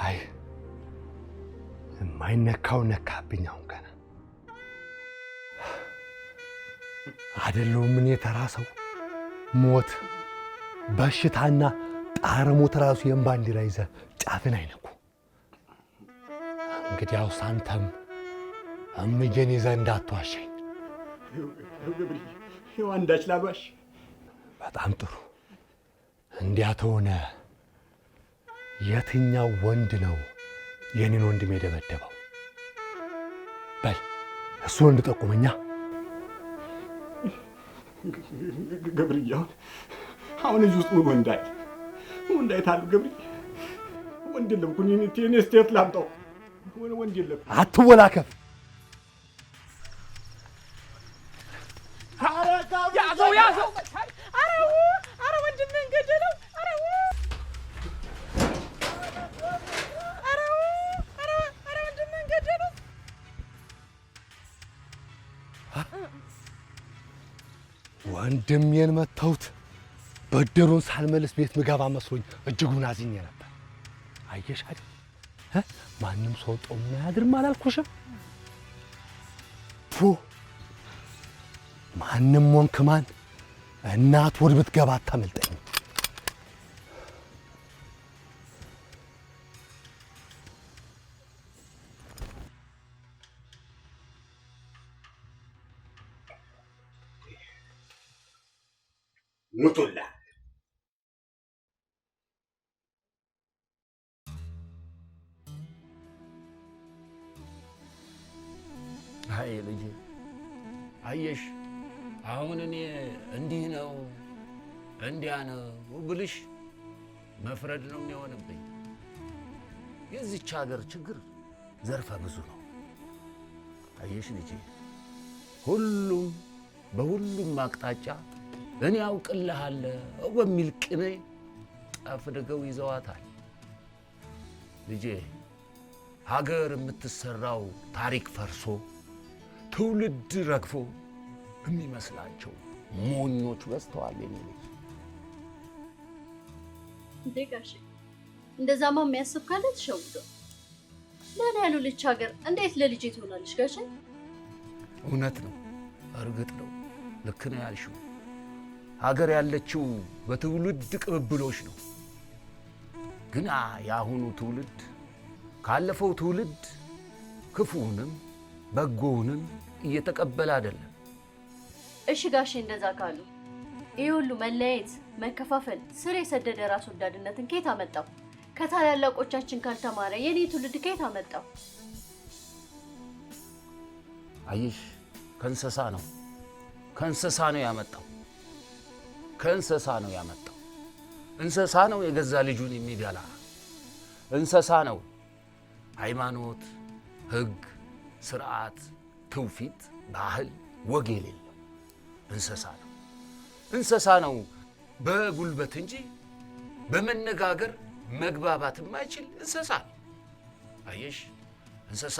አይ የማይነካው ነካብኝ። አሁን ገና አይደለሁም እኔ ተራ ሰው። ሞት በሽታና ጣረ ሞት ራሱ የባንዲራ ይዘህ ጫፍን አይነኩ። እንግዲያውስ አንተም እምዬን ይዘህ እንዳትዋሸኝ። ይኸው አንዳች ላልዋሽ። በጣም ጥሩ። እንዲያ ተሆነ የትኛው ወንድ ነው የኔን ወንድም የደበደበው? በል እሱ ወንድ ጠቁመኛ። ገብርዬ አሁን እዚህ ውስጥ ምን ወንድ አለ? ወንድ አይታል ገብርዬ? ወንድ የለም እኮ እኔ እስቴት ላምጣው? ወንድ የለም። አትወላከፍ። ያዘው ያዘው! ኧረ ወንድምህን ገደለው! ኧረ ወንድምህን ገደለው! ወንድሜን መተውት በደሩን ሳልመልስ ቤት ምገባ መስሎኝ እጅጉን አዝኜ ነበር። አየሽ አይደል ማንም ሰው ጦሙን አያድርም አላልኩሽም? ፉ ማንም ወንክ ማን እናት ወድ ብትገባ አታመልጠኝም። ሙቱላ። አይ ልጄ፣ አየሽ አሁን እኔ እንዲህ ነው እንዲያ ነው ብልሽ መፍረድ ነው የሚሆንብኝ። የዚች ሀገር ችግር ዘርፈ ብዙ ነው። አየሽ ልጄ፣ ሁሉም በሁሉም አቅጣጫ እኔ አውቅልሃለሁ በሚል ቅኔ ጠፍድገው ይዘዋታል። ልጄ፣ ሀገር የምትሰራው ታሪክ ፈርሶ ትውልድ ረግፎ የሚመስላቸው ሞኞች በዝተዋል። የኔ ልጅ። እንዴ ጋሼ፣ እንደዛማ የሚያስብ ካለ ተሸውዶ። ለእኔ ያልሆነች ሀገር እንዴት ለልጄ ትሆናለች ጋሼ? እውነት ነው፣ እርግጥ ነው፣ ልክ ነው ያልሽው። ሀገር ያለችው በትውልድ ቅብብሎች ነው። ግና የአሁኑ ትውልድ ካለፈው ትውልድ ክፉውንም በጎውንም እየተቀበለ አይደለም። እሺ ጋሼ፣ እንደዛ ካሉ ይህ ሁሉ መለያየት፣ መከፋፈል፣ ስር የሰደደ ራስ ወዳድነትን ከየት አመጣው? ከታላላቆቻችን ካልተማረ የኔ ትውልድ ከየት አመጣው? አየሽ፣ ከእንስሳ ነው ከእንስሳ ነው ያመጣው። ከእንስሳ ነው ያመጣው። እንስሳ ነው የገዛ ልጁን የሚበላ እንስሳ ነው። ሃይማኖት፣ ሕግ፣ ስርዓት፣ ትውፊት፣ ባህል፣ ወግ የሌለው እንስሳ ነው። እንስሳ ነው በጉልበት እንጂ በመነጋገር መግባባት የማይችል እንስሳ ነው። አየሽ፣ እንስሳ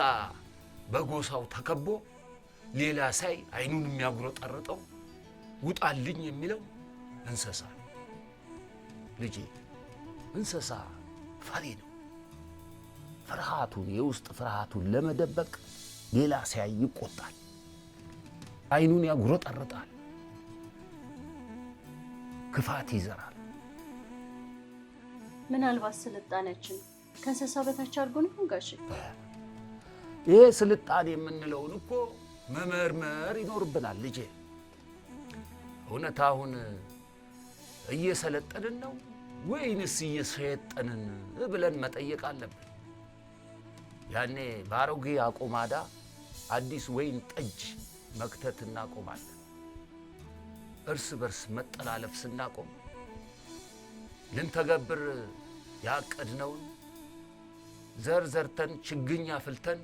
በጎሳው ተከቦ ሌላ ሳይ አይኑን የሚያጉረጠርጠው ውጣልኝ የሚለው እንስሳ ነው። ልጄ፣ እንስሳ ፈሪ ነው። ፍርሃቱን የውስጥ ፍርሃቱን ለመደበቅ ሌላ ሲያይ ይቆጣል፣ አይኑን ያጉረጠርጣል፣ ክፋት ይዘራል። ምናልባት ስልጣኔያችን ከእንስሳ በታች አድርጎን ይሆን ጋሼ? ይሄ ስልጣኔ የምንለውን እኮ መመርመር ይኖርብናል ልጄ። እውነት አሁን እየሰለጠንን ነው ወይንስ እየሰየጠንን ብለን መጠየቅ አለብን። ያኔ በአሮጌ አቆማዳ አዲስ ወይን ጠጅ መክተት እናቆማለን። እርስ በርስ መጠላለፍ ስናቆም ልንተገብር ያቀድነውን ዘር ዘርተን ችግኝ አፍልተን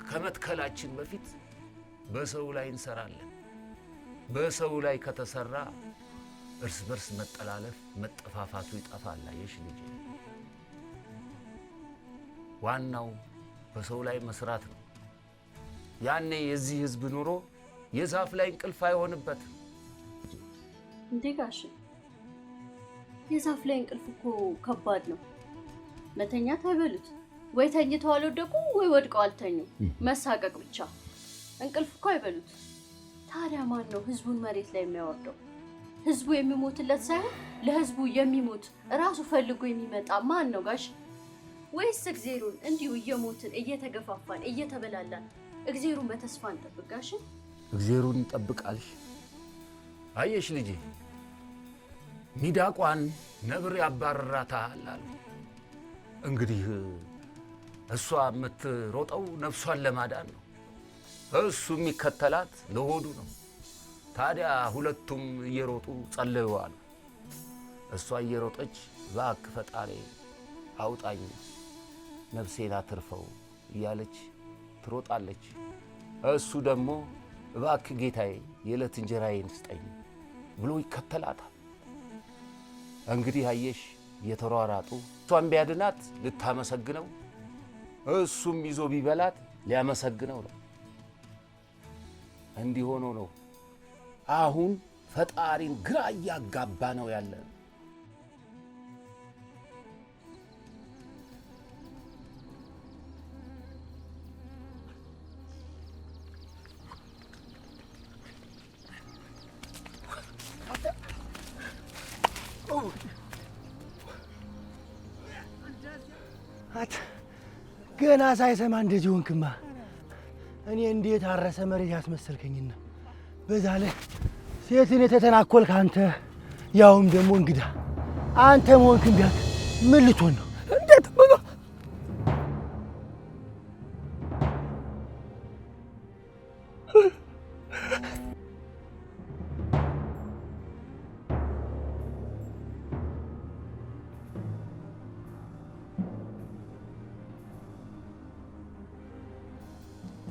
ከመትከላችን በፊት በሰው ላይ እንሰራለን። በሰው ላይ ከተሰራ እርስ በርስ መጠላለፍ መጠፋፋቱ ይጠፋል። አየሽ ልጄ፣ ዋናው በሰው ላይ መስራት ነው። ያኔ የዚህ ህዝብ ኑሮ የዛፍ ላይ እንቅልፍ አይሆንበትም። እንዴ ጋሼ፣ የዛፍ ላይ እንቅልፍ እኮ ከባድ ነው። መተኛት አይበሉት ወይ ተኝተው አልወደቁ ወይ ወድቀው አልተኙ፣ መሳቀቅ ብቻ። እንቅልፍ እኮ አይበሉት። ታዲያ ማን ነው ህዝቡን መሬት ላይ የሚያወርደው? ህዝቡ የሚሞትለት ሳይሆን ለህዝቡ የሚሞት እራሱ ፈልጎ የሚመጣ ማን ነው ጋሽ? ወይስ እግዜሩን እንዲሁ እየሞትን እየተገፋፋን እየተበላላን እግዜሩን በተስፋ እንጠብቅ ጋሽ? እግዜሩን እንጠብቃልሽ። አየሽ ልጄ፣ ሚዳቋን ነብር ያባርራታል አሉ። እንግዲህ እሷ የምትሮጠው ነፍሷን ለማዳን ነው፣ እሱ የሚከተላት ለሆዱ ነው። ታዲያ ሁለቱም እየሮጡ ጸለዩ አሉ። እሷ እየሮጠች እባክህ ፈጣሪ አውጣኝ፣ ነፍሴን አትርፈው እያለች ትሮጣለች። እሱ ደግሞ እባክህ ጌታዬ የዕለት እንጀራዬን ስጠኝ ብሎ ይከተላታል። እንግዲህ አየሽ፣ እየተሯራጡ እሷን ቢያድናት ልታመሰግነው፣ እሱም ይዞ ቢበላት ሊያመሰግነው ነው። እንዲህ ሆኖ ነው አሁን ፈጣሪን ግራ እያጋባ ነው ያለ። ገና ሳይሰማ እንደዚህ ሆንክማ። እኔ እንዴት አረሰ መሬት ያስመሰልከኝና በዛ ላይ ሴትን የተተናኮልክ አንተ። ያውም ደግሞ እንግዳ አንተ መሆንክ እንዲያውቅ ምን ልትሆን ነው? እንዴት ብሎ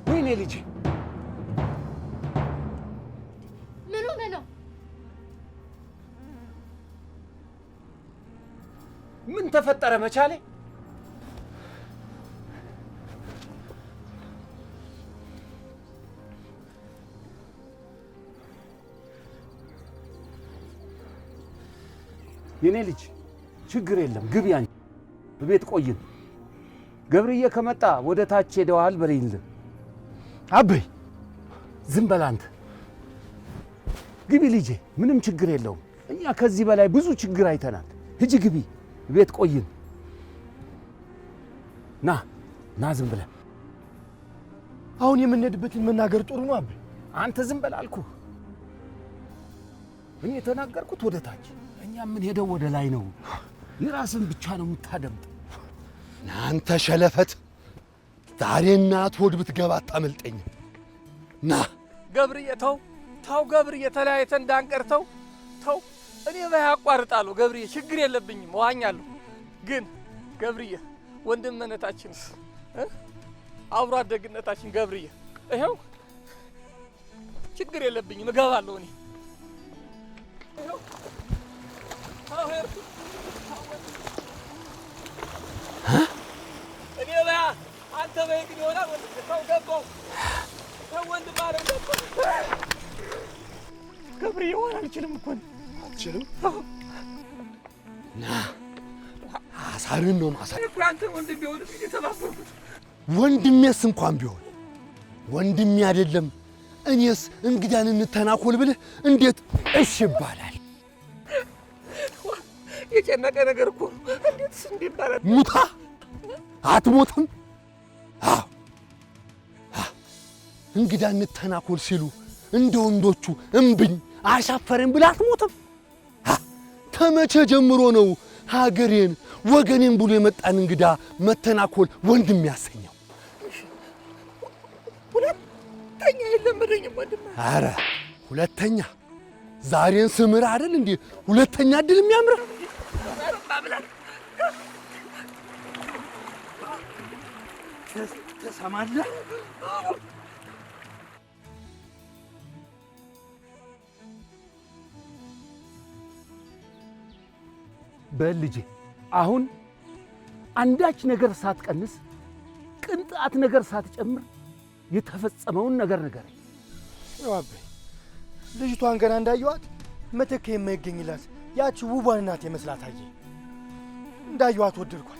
ወይኔ ልጄ ምን ሆነ ነው? ምን ተፈጠረ መቻሌ? የኔ ልጅ ችግር የለም ግቢ፣ አንቺ በቤት ቆይን። ገብርዬ ከመጣ ወደ ታች ሄደዋል በለኝልን። አበይ ዝም በል አንተ። ግቢ ልጄ፣ ምንም ችግር የለውም። እኛ ከዚህ በላይ ብዙ ችግር አይተናል። ሂጂ ግቢ፣ ቤት ቆይን። ና ና፣ ዝም ብለህ አሁን የምንሄድበትን መናገር ጥሩ ነው አበይ። አንተ ዝም በል አልኩህ። እኔ የተናገርኩት ወደ ታች፣ እኛ የምንሄደው ወደ ላይ ነው። የራስን ብቻ ነው የምታደምጥ። አንተ ሸለፈት፣ ዛሬ እናት ሆድ ብትገባ አታመልጠኝም። ና ገብርዬ፣ ተው ተው ገብርዬ፣ ተለያይተን እንዳንቀር ተው ተው። እኔ በይ አቋርጣለሁ ገብርዬ፣ ችግር የለብኝም እዋኛለሁ። ግን ገብርዬ ወንድምነታችንስ አብሮ አደግነታችን ገብርዬ፣ ይኸው ችግር የለብኝም እገባለሁ እኔ። እኔ በያ አንተ በይ ግን ይሆናል። ተው ገባሁ፣ ተው ወንድም አለ ገባሁ። ገብርዬ ዋና አልችልም እኮ አትችልም? ና አሳርን ነው ማሳር። እኮ አንተ ወንድም ቢሆን የተባበርኩት ወንድሜስ እንኳን ቢሆን ወንድሜ አይደለም። እኔስ እንግዳን እንተናኮል ብልህ እንዴት እሺ ይባላል? የጨነቀ ነገር እኮ ነው። እንዴትስ እንዲህ ይባላል? ሙታ አትሞትም? አዎ እንግዳ እንተናኮል ሲሉ እንደ ወንዶቹ እምብኝ አሻፈረኝ ብለህ አትሞትም? ተመቼ ጀምሮ ነው ሀገሬን ወገኔን ብሎ የመጣን እንግዳ መተናኮል ወንድም ያሰኘው? ሁለተኛ የለመደኝም ወንድም። ኧረ ሁለተኛ ዛሬን ስምር አይደል እንዴ? ሁለተኛ እድል የሚያምርህ ትሰማለህ? በል ልጄ፣ አሁን አንዳች ነገር ሳትቀንስ ቅንጣት ነገር ሳትጨምር የተፈጸመውን ነገር ንገረኝ። ይኸው አበይ፣ ልጅቷን ገና እንዳየኋት መተኪያ የማይገኝላት ያቺ ውቧን እናት የመስላት አየኝ። እንዳየኋት ወደድኳት።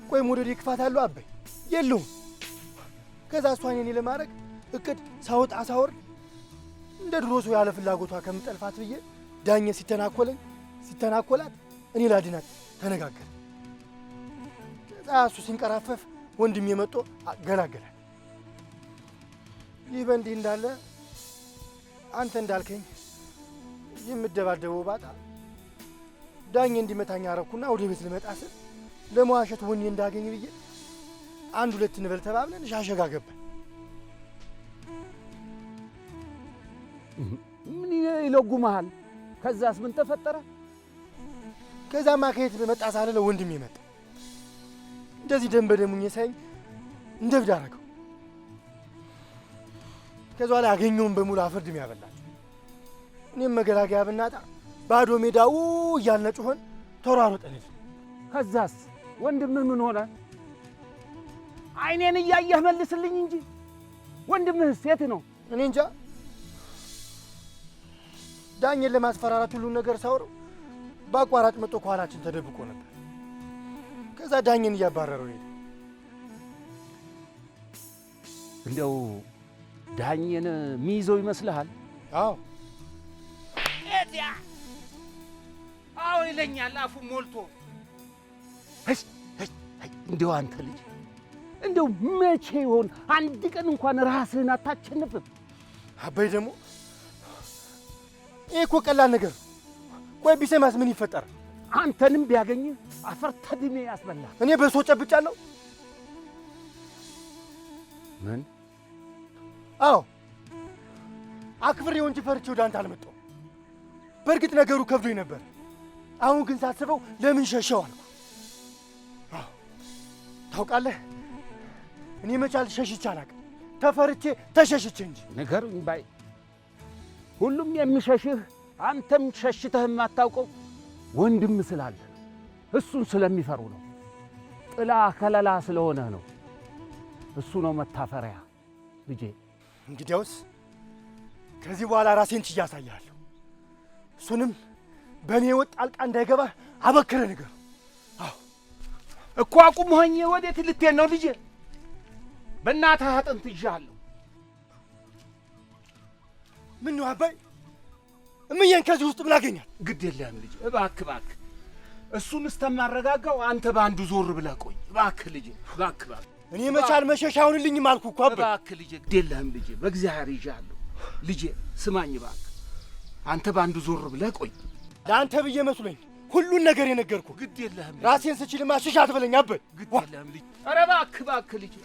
ቆይ መውደዴ ክፋት አለው አበይ? የለውም። ከዛ እሷን የኔ ለማድረግ እቅድ ሳወጣ ሳወርድ እንደ ድሮ ሰው ያለ ፍላጎቷ ከምጠልፋት ብዬ ዳኘ ሲተናኮለኝ ሲተናኮላት እኔ ላድናት ተነጋገር። ከዛ እሱ ሲንቀራፈፍ ወንድሜ መጥቶ ገላገላል። ይህ በእንዲህ እንዳለ አንተ እንዳልከኝ የምደባደበው ባጣ ዳኜ እንዲመታኝ አረኩና ወደ ቤት ልመጣ ስል ለመዋሸት ወኔ እንዳገኝ ብዬ አንድ ሁለት እንበል ተባብለን ሻሸጋ ገባን። ምን ይለጉመሃል? ከዛስ ምን ተፈጠረ? ከዛማ ከየት መጣ ሳልለው ወንድሜ መጣ። እንደዚህ ደም በደም ሁኜ ሳይኝ እንደ እብድ አደረገው። ከዛ ላይ አገኘውን በሙሉ አፈር ድሜ ያበላቸው። እኔም መገላገያ ብናጣ ባዶ ሜዳው እያልን ጮኸን ተሯሩጠን ሄድን። ከዛስ ወንድምህ ምን ሆነ? አይኔን እያየህ መልስልኝ እንጂ ወንድምህስ የት ነው? እኔ እንጃ። ዳኜን ለማስፈራራት ሁሉን ነገር ሳወራው በአቋራጭ መጥቶ ከኋላችን ተደብቆ ነበር። ከዛ ዳኜን እያባረረው ሄደ። እንደው ዳኜን የሚይዘው ይመስልሃል? አዎ። ኤዲያ አዎ ይለኛል አፉ ሞልቶ። እንደው አንተ ልጅ እንደው መቼ ይሆን አንድ ቀን እንኳን ራስህን አታሸንፍም? አበይ ደግሞ ይሄ እኮ ቀላል ነገር ነው። ቆይ ቢሰማስ ምን ይፈጠር? አንተንም ቢያገኝህ አፈር ተድሜ ያስበላህ። እኔ በሶ ጨብጫለሁ። ምን? አዎ አክብሬው እንጂ ፈርቼ ወደ አንተ አልመጣሁም። በእርግጥ ነገሩ ከብዶኝ ነበር። አሁን ግን ሳስበው ለምን ሸሸው አልኩ። አዎ ታውቃለህ፣ እኔ መቻል ሸሽቼ አላውቅም። ተፈርቼ ተሸሽቼ እንጂ። ንገሩኝ ባይ ሁሉም የሚሸሽህ አንተም ሸሽተህ የማታውቀው ወንድም ስላለ ነው። እሱን ስለሚፈሩ ነው። ጥላ ከለላ ስለሆነ ነው። እሱ ነው መታፈሪያ ልጄ። እንግዲያውስ ከዚህ በኋላ ራሴን ችዬ አሳይሃለሁ። እሱንም በእኔ ወጥ ጣልቃ እንዳይገባ አበክረህ ንገረው። አዎ እኮ አቁም ሆኜ ወዴት ልትሄድ ነው ልጄ? በእናትህ አጥንት ይዣለሁ። ምን ነው አባይ፣ እምዬን ከዚህ ውስጥ ምን አገኛት? ግድ የለህም ልጄ፣ እባክህ እባክህ፣ እሱን እስከማረጋጋው አንተ በአንዱ ዞር ብለህ ቆይ። እባክህ ልጄ፣ እባክህ እባክህ። እኔ መቻል መሸሽ አይሆንልኝም አልኩህ እኮ አባይ። እባክህ ልጄ፣ ግድ የለህም ልጄ፣ በእግዚአብሔር ይዣለሁ። ልጄ ስማኝ እባክህ፣ አንተ በአንዱ ዞር ብለህ ቆይ። ለአንተ ብዬ መስሎኝ ሁሉን ነገር የነገርኩህ። ግድ የለህም ራሴን ስችልማ ሽሽ አትበለኝ አባይ። ግድ የለህም ልጄ። ኧረ እባክህ እባክህ ልጄ።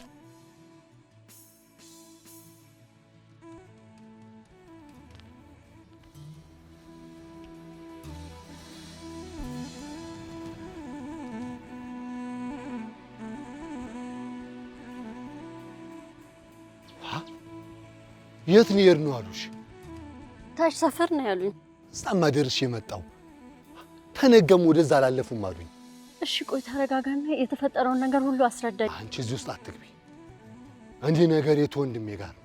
የት ነው የሄድነው አሉሽ? ታች ሰፈር ነው ያሉኝ። እዛማ ደርሼ የመጣው ተነገም ወደዛ አላለፉም አሉኝ። እሺ ቆይ ተረጋጋና የተፈጠረውን ነገር ሁሉ አስረዳኝ። አንቺ እዚህ ውስጥ አትግቢ። እንዲህ ነገር የት ወንድሜ ጋር ነው።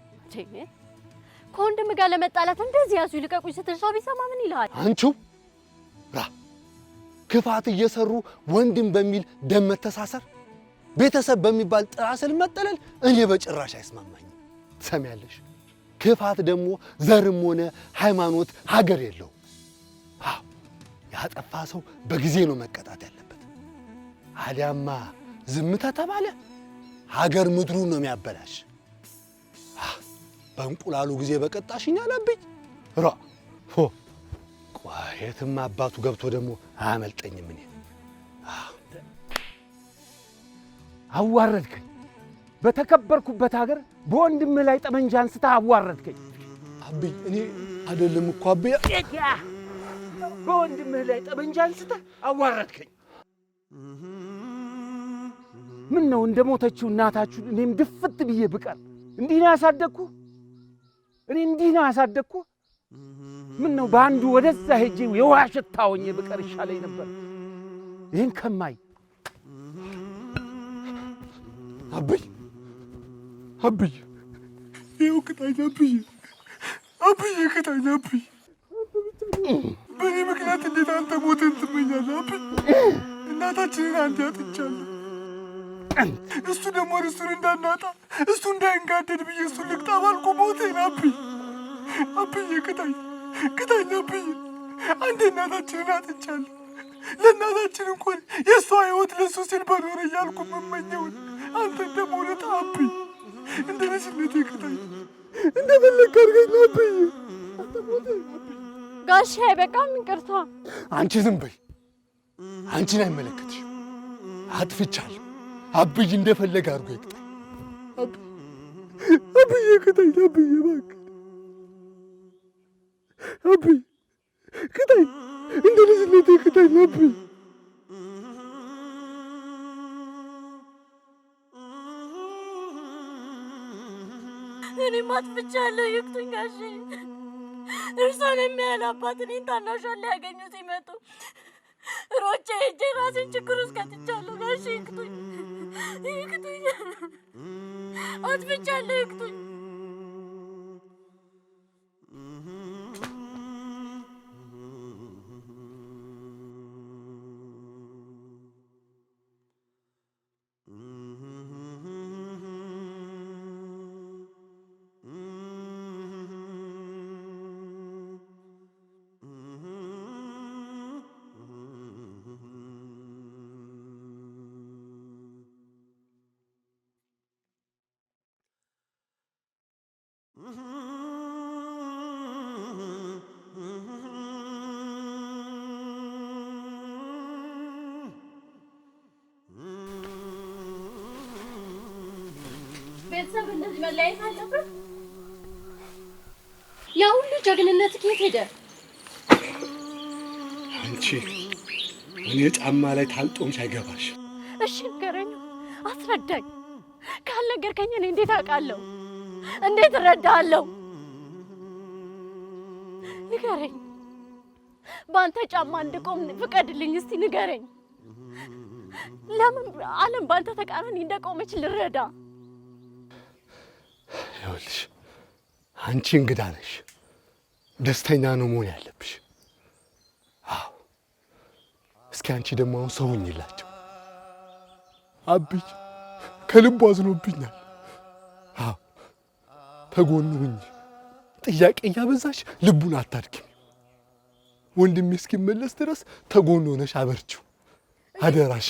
ከወንድም ጋር ለመጣላት እንደዚህ ያዙ ይልቀቁኝ ስትል ሰው ቢሰማ ምን ይልሃል? አንቺው ራ ክፋት እየሰሩ ወንድም በሚል ደም መተሳሰር፣ ቤተሰብ በሚባል ጥላ ስር መጠለል እኔ በጭራሽ አይስማማኝም። ትሰሚያለሽ? ክፋት ደግሞ ዘርም ሆነ ሃይማኖት ሀገር የለውም። አዎ ያጠፋ ሰው በጊዜ ነው መቀጣት ያለበት። አሊያማ ዝምታ ተባለ ሀገር ምድሩን ነው የሚያበላሽ። በእንቁላሉ ጊዜ በቀጣሽኝ አላብኝ ራ ሆ ቆይ የትም አባቱ ገብቶ ደግሞ አያመልጠኝም። እኔ አዋረድከኝ። በተከበርኩበት ሀገር በወንድምህ ላይ ጠመንጃ አንስተህ አዋረድከኝ። አብይ እኔ አይደለም እኮ አብይ፣ በወንድምህ ላይ ጠመንጃ አንስተህ አዋረድከኝ። ምን ነው እንደ ሞተችው እናታችሁ እኔም ድፍት ብዬ ብቀር እንዲህ ነው ያሳደግኩህ? እኔ እንዲህ ነው ያሳደግኩህ? ምን ነው በአንዱ ወደዛ ሄጄ የውሃ ሽታ ሆኜ ብቀር ይሻለኝ ነበር ይህን ከማይ። አብይ አብይ ይኸው ቅጣኝ አብይ፣ አብይ ቅጣኝ አብይ። በእኔ ምክንያት እንዴት አንተ ሞትን ትመኛለህ አብይ? እናታችንን አንዴ አጥቻለሁ። እሱ ደግሞ እሱን እንዳናጣ እሱ እንዳይንጋደድ ብዬ እሱን ልቅጣ ባልኩ ሞቴን። አብይ አብይ ቅጣኝ ቅጣኝ አብይ። አንዴ እናታችንን አጥቻለሁ። ለእናታችን እንኳን የእሷ ሕይወት ለእሱ ሲል በኖረ እያልኩ የምመኘውን አንተን ደግሞ ልጣ አብይ። እንደ ልጅነቴ ቅጣኝ፣ እንደፈለግህ አድርገኝ አብይ። ጋሼ አይበቃም? ይቅርታ። አንቺ ዝም በይ፣ አንቺን አይመለከትሽም። አጥፍቻለሁ አብይ፣ እንደፈለገ አድርጎ ይቅጣኝ። አብይ ቅጣኝ፣ አብይ እባክህ አብይ ቅጣኝ፣ እንደ ልጅነቴ ቅጣኝ አብይ። እኔም አጥፍቻለሁ፣ ይቅጡኝ ጋሼ። እርሶን የሚያህል አባት እኔን ታናሿን ሊያገኙ ሲመጡ ሮጬ ሄጄ ራሴን ችግር ውስጥ ከትቻለሁ። ጋሼ ይቅጡኝ፣ ይቅጡኝ፣ አጥፍቻለሁ፣ ይቅጡኝ። ቤተሰብ እንደዚህ መለያየት አለበት? ያ ሁሉ ጀግንነት ከየት ሄደ? አንቺ እኔ ጫማ ላይ ታልጦምሽ አይገባሽ። እሺ ንገረኝ፣ አስረዳኝ። ካልነገርከኝ እኔ እንዴት አውቃለሁ? እንዴት እረዳለሁ? ንገረኝ። በአንተ ጫማ እንድቆም ፍቀድልኝ እስቲ ንገረኝ። ለምን ዓለም በአንተ ተቃራኒ እንደቆመች ልረዳ። ይኸውልሽ አንቺ እንግዳ ነሽ፣ ደስተኛ ነው መሆን ያለብሽ። አዎ እስኪ አንቺ ደግሞ አሁን ሰው ሁኚላቸው። አብይ ከልቡ አዝኖብኛል። አዎ ተጎኑ ሁኚ። ጥያቄ እያበዛሽ ልቡን አታድክሚ። ወንድሜ እስኪመለስ ድረስ ተጎኑ ሆነሽ አበርቺው አደራሽ።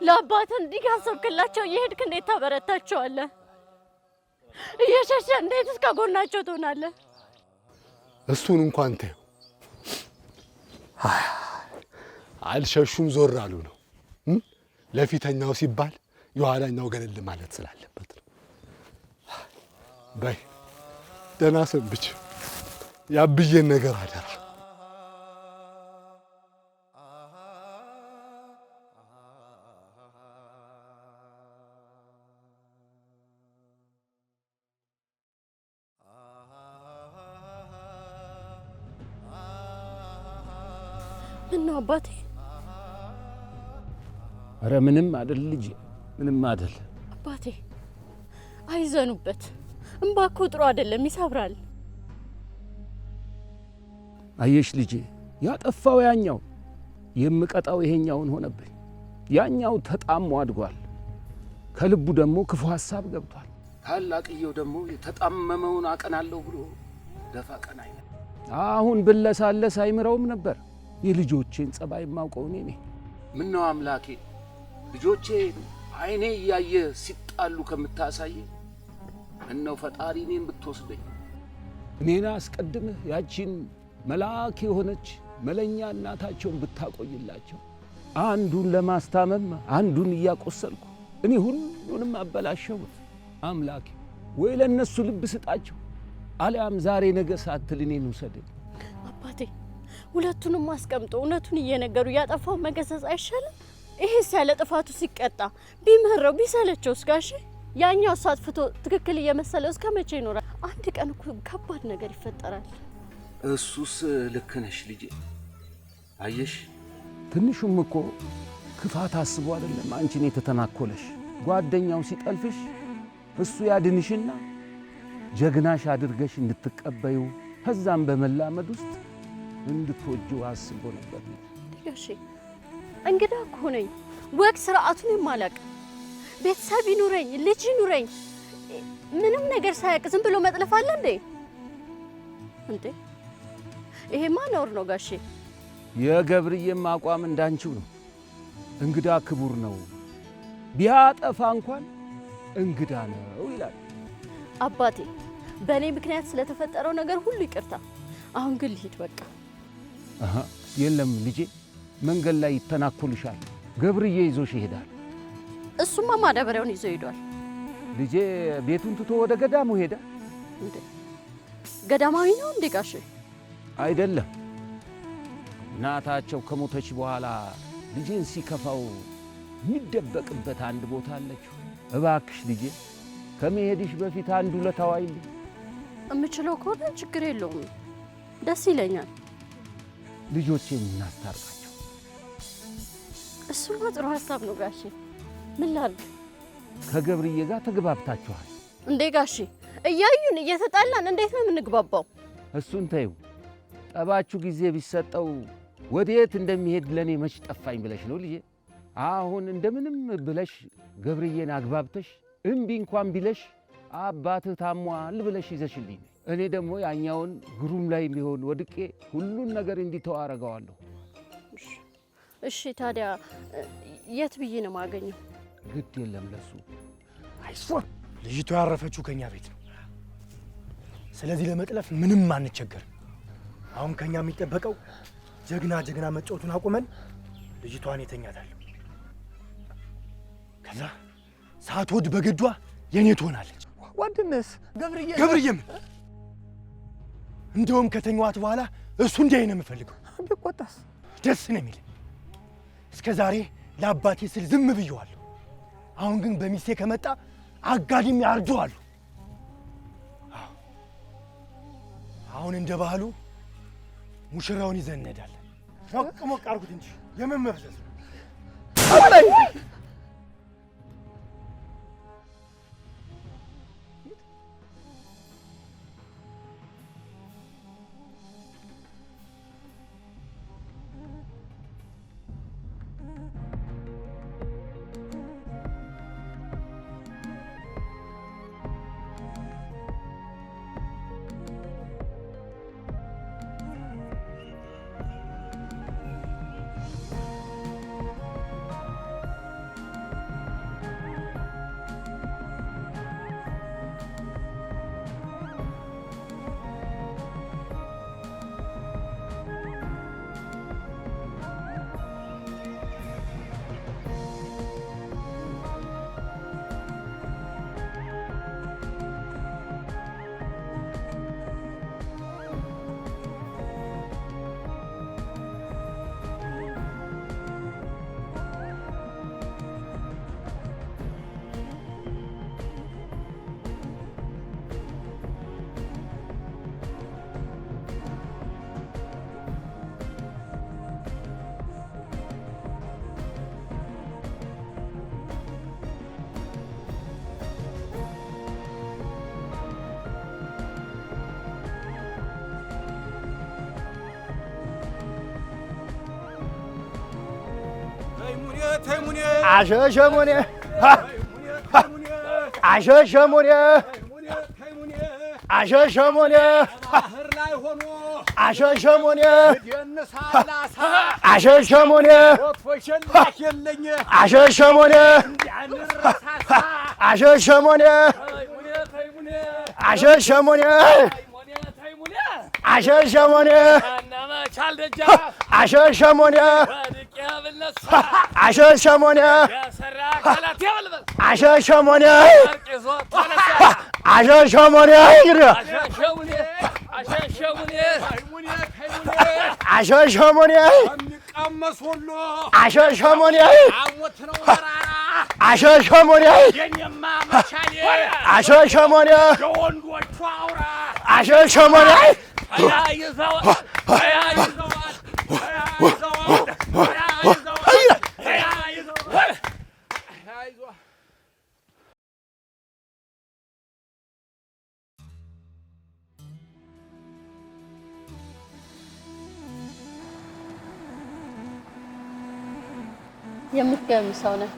ለአባትህ እንዲህ ካሰብክላቸው እየሄድክ እንዴት ታበረታቸዋለህ? እየሸሸ እንዴት እስከ ጎናቸው ትሆናለህ? እሱን እንኳን ተይው። አልሸሹም ዞር አሉ ነው። ለፊተኛው ሲባል የኋላኛው ገለል ማለት ስላለበት ነው። በይ ደህና ሰንብች። ያብዬን ነገር አደራ። ምነው አባቴ? ኧረ ምንም አይደል ልጄ፣ ምንም አይደል አባቴ። አይዘኑበት። እምባ እኮ ጥሩ አይደለም፣ ይሰብራል። አየሽ ልጄ፣ ያጠፋው ያኛው፣ የምቀጣው ይሄኛውን ሆነብኝ። ያኛው ተጣሞ አድጓል፣ ከልቡ ደግሞ ክፉ ሐሳብ ገብቷል። ታላቅየው ደግሞ የተጣመመውን አቀናለሁ ብሎ ደፋ ቀና ይላል። አሁን ብለሳለስ አይምረውም ነበር። የልጆቼን ጸባይ የማውቀው እኔ ነኝ። ምነው አምላኬ ልጆቼ አይኔ እያየ ሲጣሉ ከምታሳይ ምነው ፈጣሪ እኔን ብትወስደኝ፣ እኔን አስቀድመህ ያቺን መልአክ የሆነች መለኛ እናታቸውን ብታቆይላቸው። አንዱን ለማስታመም አንዱን እያቆሰልኩ እኔ ሁሉንም አበላሸሁት። አምላኬ ወይ ለእነሱ ልብ ስጣቸው፣ አሊያም ዛሬ ነገ ሳትል እኔን ውሰደኝ። አባቴ ሁለቱንም አስቀምጦ እውነቱን እየነገሩ ያጠፋውን መገሰጽ አይሻልም? ይሄስ ያለ ጥፋቱ ሲቀጣ ቢምህረው ቢሰለቸው ጋሼ፣ ያኛው አጥፍቶ ትክክል እየመሰለው እስከ መቼ ይኖራል? አንድ ቀን እኮ ከባድ ነገር ይፈጠራል። እሱስ ልክ ነሽ ልጄ። አየሽ ትንሹም እኮ ክፋት አስቦ አይደለም አንቺን የተተናኮለሽ። ጓደኛው ሲጠልፍሽ እሱ ያድንሽና ጀግናሽ አድርገሽ እንድትቀበዩ ከዛም በመላመድ ውስጥ እንድትወጂው አስቦ ነበር። ጋሼ እንግዳ እኮ ነኝ፣ ወግ ስርዓቱን የማላውቅ ቤተሰብ ይኑረኝ ልጅ ይኑረኝ ምንም ነገር ሳያውቅ ዝም ብሎ መጥለፍ አለ እንዴ? እንዴ ይሄማ ነውር ነው ጋሼ። የገብርዬም አቋም እንዳንቺው ነው። እንግዳ ክቡር ነው፣ ቢያጠፋ እንኳን እንግዳ ነው ይላል። አባቴ በእኔ ምክንያት ስለተፈጠረው ነገር ሁሉ ይቅርታ። አሁን ግን ልሂድ በቃ። አሃ የለም ልጄ፣ መንገድ ላይ ይተናኮልሻል። ገብርዬ ይዞሽ ይሄዳል። እሱማ ማዳበሪያውን ይዞ ሄዷል። ልጄ ቤቱን ትቶ ወደ ገዳሙ ሄደ። እንዴ ገዳማዊ ነው እንዴ ጋሼ? አይደለም፣ እናታቸው ከሞተች በኋላ ልጄን ሲከፋው የሚደበቅበት አንድ ቦታ አለችው። እባክሽ ልጄ ከመሄድሽ በፊት አንድ ውለታ ዋይልኝ። የምችለው ከሆነ ችግር የለውም፣ ደስ ይለኛል። ልጆቼን እናስታርቃቸው። እሱማ ጥሩ ሀሳብ ነው ጋሼ። ምን ላድርግ? ከገብርዬ ጋር ተግባብታችኋል እንዴ ጋሼ? እያዩን እየተጣላን እንዴት ነው የምንግባባው? እሱን ተይው። ጠባችሁ ጊዜ ቢሰጠው ወዴት እንደሚሄድ ለኔ መች ጠፋኝ ብለሽ ነው ልጄ። አሁን እንደምንም ብለሽ ገብርዬን አግባብተሽ እምቢ እንኳን ቢለሽ አባትህ ታሟል ብለሽ ይዘሽልኝ፣ እኔ ደግሞ ያኛውን ግሩም ላይ ቢሆን ወድቄ ሁሉን ነገር እንዲተው አረገዋለሁ። እሺ ታዲያ የት ብዬ ነው የማገኘው? ግድ የለም ለሱ። አይዞህ፣ ልጅቷ ያረፈችው ከኛ ቤት ነው። ስለዚህ ለመጥለፍ ምንም አንቸገርም። አሁን ከኛ የሚጠበቀው ጀግና ጀግና መጫወቱን አቁመን ልጅቷን የተኛታለሁ። ከዛ ሳትወድ በግዷ የኔ ትሆናለች። ወንድምስ ገብርዬ? ገብርዬም እንደውም ከተኛዋት በኋላ እሱ እንዲያይ ነው የምፈልገው። ቢቆጣስ? ደስ ነው የሚለኝ። እስከ ዛሬ ለአባቴ ስል ዝም ብየዋለሁ። አሁን ግን በሚስቴ ከመጣ አጋድሜ አርጀዋለሁ። አሁን እንደ ባህሉ ሙሽራውን ይዘን እንሄዳለን። ሞቅ ሞቅ አድርጉት እንጂ የምን መፍዘዝ ነው? አሸሸሞኔ አሸሸሞኔ አሸሸሞኔ አሸሸሞኔ አሸሸሞኔ አሸሸሞኔ አሸሸሞኔ አሸሸሞኔ አሸሸሞኔ አሸሸሞኔ አሸሸሞኔ አሸሸሞኔ አሸሸሞኔ አሸሸሞኔ አሸሸሞኔ አሸሸሞኔ አሸሸሞኔ አሸሸሞኔ የምትገርም ሰው ነህ።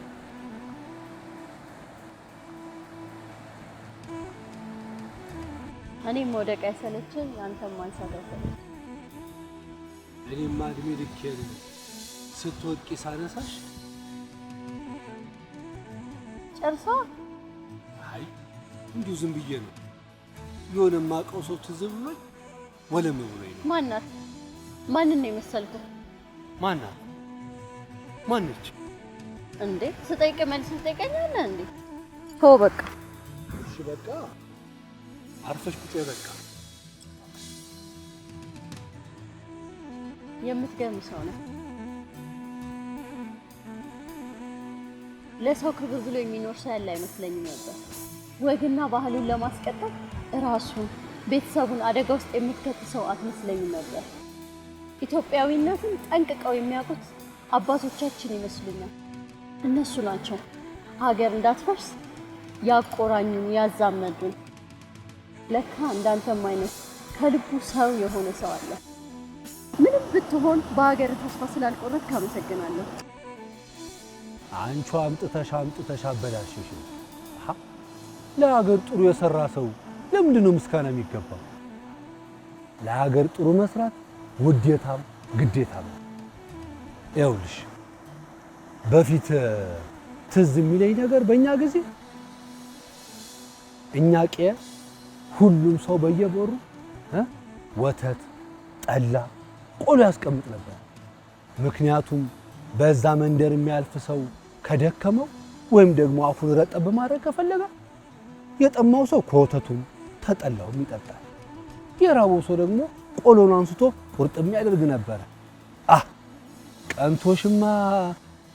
እኔም መውደቅ አይሰለችኝ፣ አንተም ማንሳት አይሰለችኝ። እኔማ እድሜ ልኬን ስትወድቂ ሳነሳሽ ጨርሷ። አይ እንዲሁ ዝም ብዬ ነው። የሆነ የማውቀው ሰው ትዝ ብሎኝ ወለም ብሎኝ ነው። ማናት? ማንን ነው የመሰልኩት? ማናት? ማነች? እንዴ ስጠይቅ መልስ ትጠይቀኛለህ እንዴ? ተው በቃ። እሺ በቃ አርፈሽ ቁጭ በይ በቃ። የምትገርም ሰው ነህ። ለሰው ክብር ብሎ የሚኖር ሰው ያለ አይመስለኝም ነበር። ወግና ባህሉን ለማስቀጠል እራሱን ቤተሰቡን አደጋ ውስጥ የምትከት ሰው አትመስለኝም ነበር። ኢትዮጵያዊነትን ጠንቅቀው የሚያውቁት አባቶቻችን ይመስሉኛል። እነሱ ናቸው ሀገር እንዳትፈርስ ያቆራኙን ያዛመዱን። ለካ እንዳንተም አይነት ከልቡ ሰው የሆነ ሰው አለ። ምንም ብትሆን በሀገር ተስፋ ስላልቆረጥክ አመሰግናለሁ። አንቺ አምጥተሽ አምጥተሽ አበላሽሽ። ለሀገር ጥሩ የሰራ ሰው ለምንድን ነው ምስጋና የሚገባው? ለሀገር ጥሩ መስራት ውዴታም ግዴታም ነው። ይኸውልሽ በፊት ትዝ የሚለኝ ነገር በእኛ ጊዜ እኛ ቄ ሁሉም ሰው በየበሩ ወተት፣ ጠላ፣ ቆሎ ያስቀምጥ ነበር። ምክንያቱም በዛ መንደር የሚያልፍ ሰው ከደከመው ወይም ደግሞ አፉን ረጠብ ማድረግ ከፈለገ የጠማው ሰው ከወተቱም ተጠላውም ይጠጣል። የራበው ሰው ደግሞ ቆሎን አንስቶ ቁርጥም ያደርግ ነበረ። አህ ቀንቶሽማ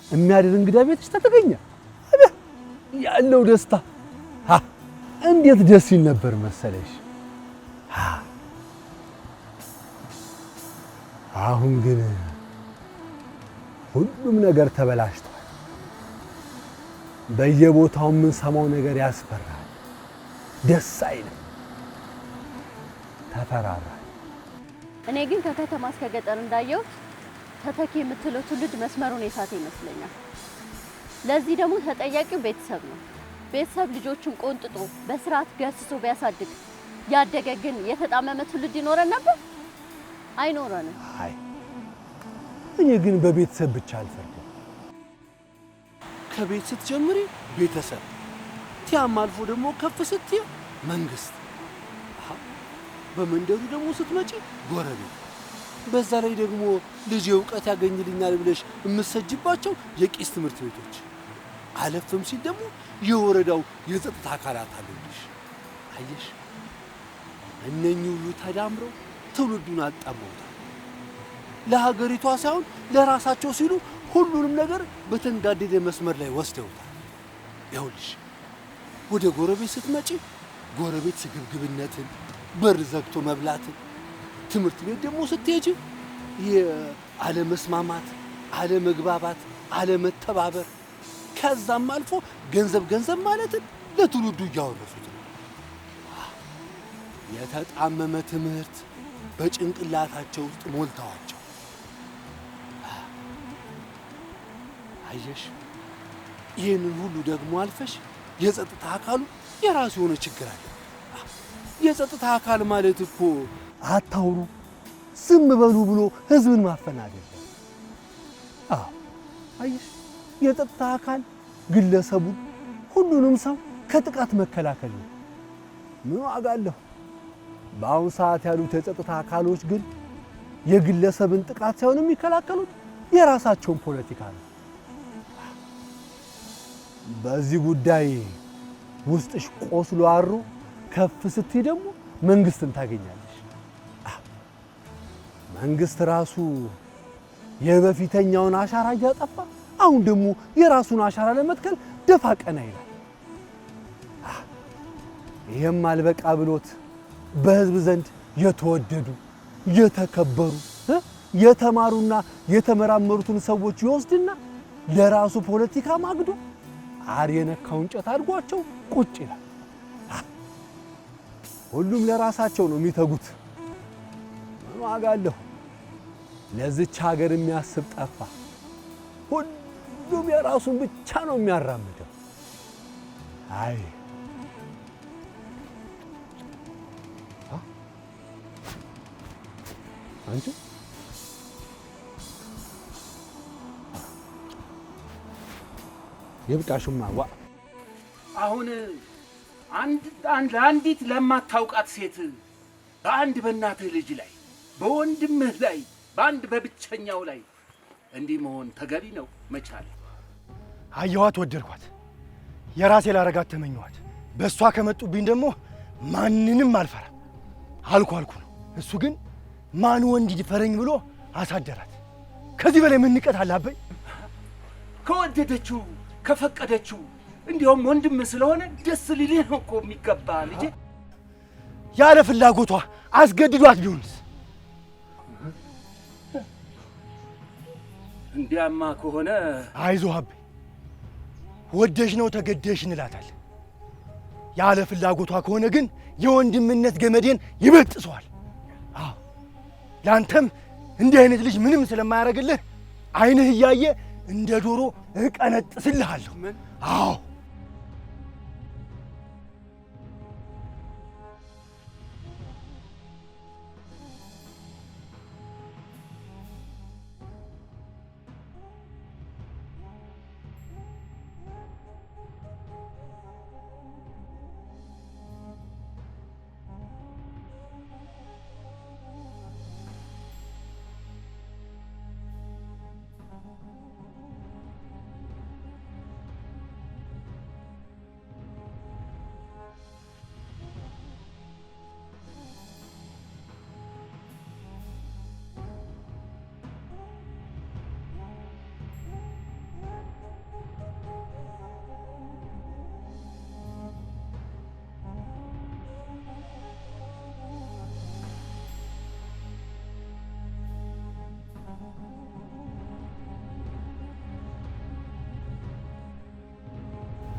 የሚያድር እንግዳ ቤትሽ ተተገኘ ያለው ደስታ እንዴት ደስ ይል ነበር መሰለሽ። አሁን ግን ሁሉም ነገር ተበላሽቷል። በየቦታው የምንሰማው ነገር ያስፈራል፣ ደስ አይልም። ተፈራራ። እኔ ግን ከከተማ እስከ ገጠር እንዳየሁት ተተኪ የምትለው ትውልድ መስመሩን የሳተ ይመስለኛል። ለዚህ ደግሞ ተጠያቂው ቤተሰብ ነው። ቤተሰብ ልጆቹን ቆንጥጦ በስርዓት ገስጾ ቢያሳድግ ያደገ ግን የተጣመመ ትውልድ ይኖረን ነበር? አይኖረንም። አይ እኔ ግን በቤተሰብ ብቻ አልፈርድም። ከቤት ስትጀምሪ ቤተሰብ፣ ቲያም አልፎ ደግሞ ከፍ ስትይ መንግስት፣ በመንደሩ ደግሞ ስትመጪ ጎረቤት፣ በዛ ላይ ደግሞ ልጅ እውቀት ያገኝልኛል ብለሽ የምትሰጅባቸው የቄስ ትምህርት ቤቶች፣ አለፍም ሲል ደግሞ የወረዳው የጸጥታ አካላት አሉልሽ። አየሽ፣ እነኚህ ሁሉ ተዳምረው ትውልዱን አጣመውታል። ለሀገሪቷ ሳይሆን ለራሳቸው ሲሉ ሁሉንም ነገር በተንጋደደ መስመር ላይ ወስደውታል። ይኸውልሽ ወደ ጎረቤት ስትመጪ ጎረቤት ስግብግብነትን፣ በር ዘግቶ መብላትን፣ ትምህርት ቤት ደግሞ ስትሄጂ የአለመስማማት፣ አለመግባባት፣ አለመተባበር ከዛም አልፎ ገንዘብ ገንዘብ ማለትን ለትውልዱ እያወረሱት ነው። የተጣመመ ትምህርት በጭንቅላታቸው ውስጥ ሞልተዋቸው። አየሽ፣ ይህንን ሁሉ ደግሞ አልፈሽ የጸጥታ አካሉ የራሱ የሆነ ችግር አለ። የጸጥታ አካል ማለት እኮ አታውሩ፣ ዝም በሉ ብሎ ህዝብን ማፈን አይደለም። አዎ አየሽ፣ የጸጥታ አካል ግለሰቡን፣ ሁሉንም ሰው ከጥቃት መከላከል ነው። ምን ዋጋ አለው? በአሁን ሰዓት ያሉት የጸጥታ አካሎች ግን የግለሰብን ጥቃት ሳይሆን የሚከላከሉት የራሳቸውን ፖለቲካ ነው። በዚህ ጉዳይ ውስጥሽ ቆስሎ አሮ ከፍ ስትይ ደግሞ መንግስትን ታገኛለሽ። መንግስት ራሱ የበፊተኛውን አሻራ እያጠፋ አሁን ደግሞ የራሱን አሻራ ለመትከል ደፋ ቀና ይላል። ይሄም አልበቃ ብሎት በህዝብ ዘንድ የተወደዱ የተከበሩ የተማሩና የተመራመሩትን ሰዎች ይወስድና ለራሱ ፖለቲካ ማግዶ አር የነካው እንጨት አድርጓቸው ቁጭ ይላል። ሁሉም ለራሳቸው ነው የሚተጉት። ምን ዋጋ አለው? ለዚች ሀገር የሚያስብ ጠፋ። ሁሉም የራሱን ብቻ ነው የሚያራምደው። አይ አንቺ ይብቃሽማ። ዋ አሁን አንድ አንዲት ለማታውቃት ሴት በአንድ በእናትህ ልጅ ላይ በወንድምህ ላይ በአንድ በብቸኛው ላይ እንዲህ መሆን ተገቢ ነው? መቻል አየኋት፣ ወደድኳት፣ የራሴ ላረጋት ተመኘኋት። በእሷ ከመጡብኝ ደግሞ ማንንም አልፈራም አልኩ ነው። እሱ ግን ማን ወንድ ይድፈረኝ ብሎ አሳደራት። ከዚህ በላይ ምን ንቀት አላበኝ? ከወደደችው ከፈቀደችው እንዲያውም ወንድም ስለሆነ ደስ ሊልህ ነው እኮ የሚገባ ልጄ። ያለ ፍላጎቷ አስገድዷት ቢሆንስ? እንዲያማ ከሆነ አይዞህ አቤ፣ ወደሽ ነው ተገደሽ እንላታለን። ያለ ፍላጎቷ ከሆነ ግን የወንድምነት ገመዴን ይበጥሰዋል። አዎ ላንተም እንዲህ አይነት ልጅ ምንም ስለማያደርግልህ ዓይንህ እያየ እንደ ዶሮ እቀነጥስልሃለሁ። አዎ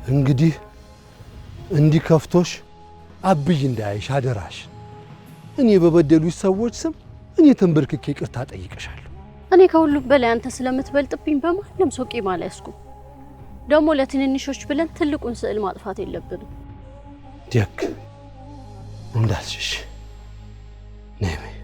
እንግዲህ እንዲህ ከፍቶሽ አብይ እንዳያይሽ አደራሽ። እኔ በበደሉሽ ሰዎች ስም እኔ ተንበርክኬ ይቅርታ ጠይቅሻለሁ። እኔ ከሁሉም በላይ አንተ ስለምትበልጥብኝ በማንም ሰው ቂም አልያዝኩም። ደግሞ ለትንንሾች ብለን ትልቁን ስዕል ማጥፋት የለብንም። ደግ እንዳልሽሽ ነይ በይ።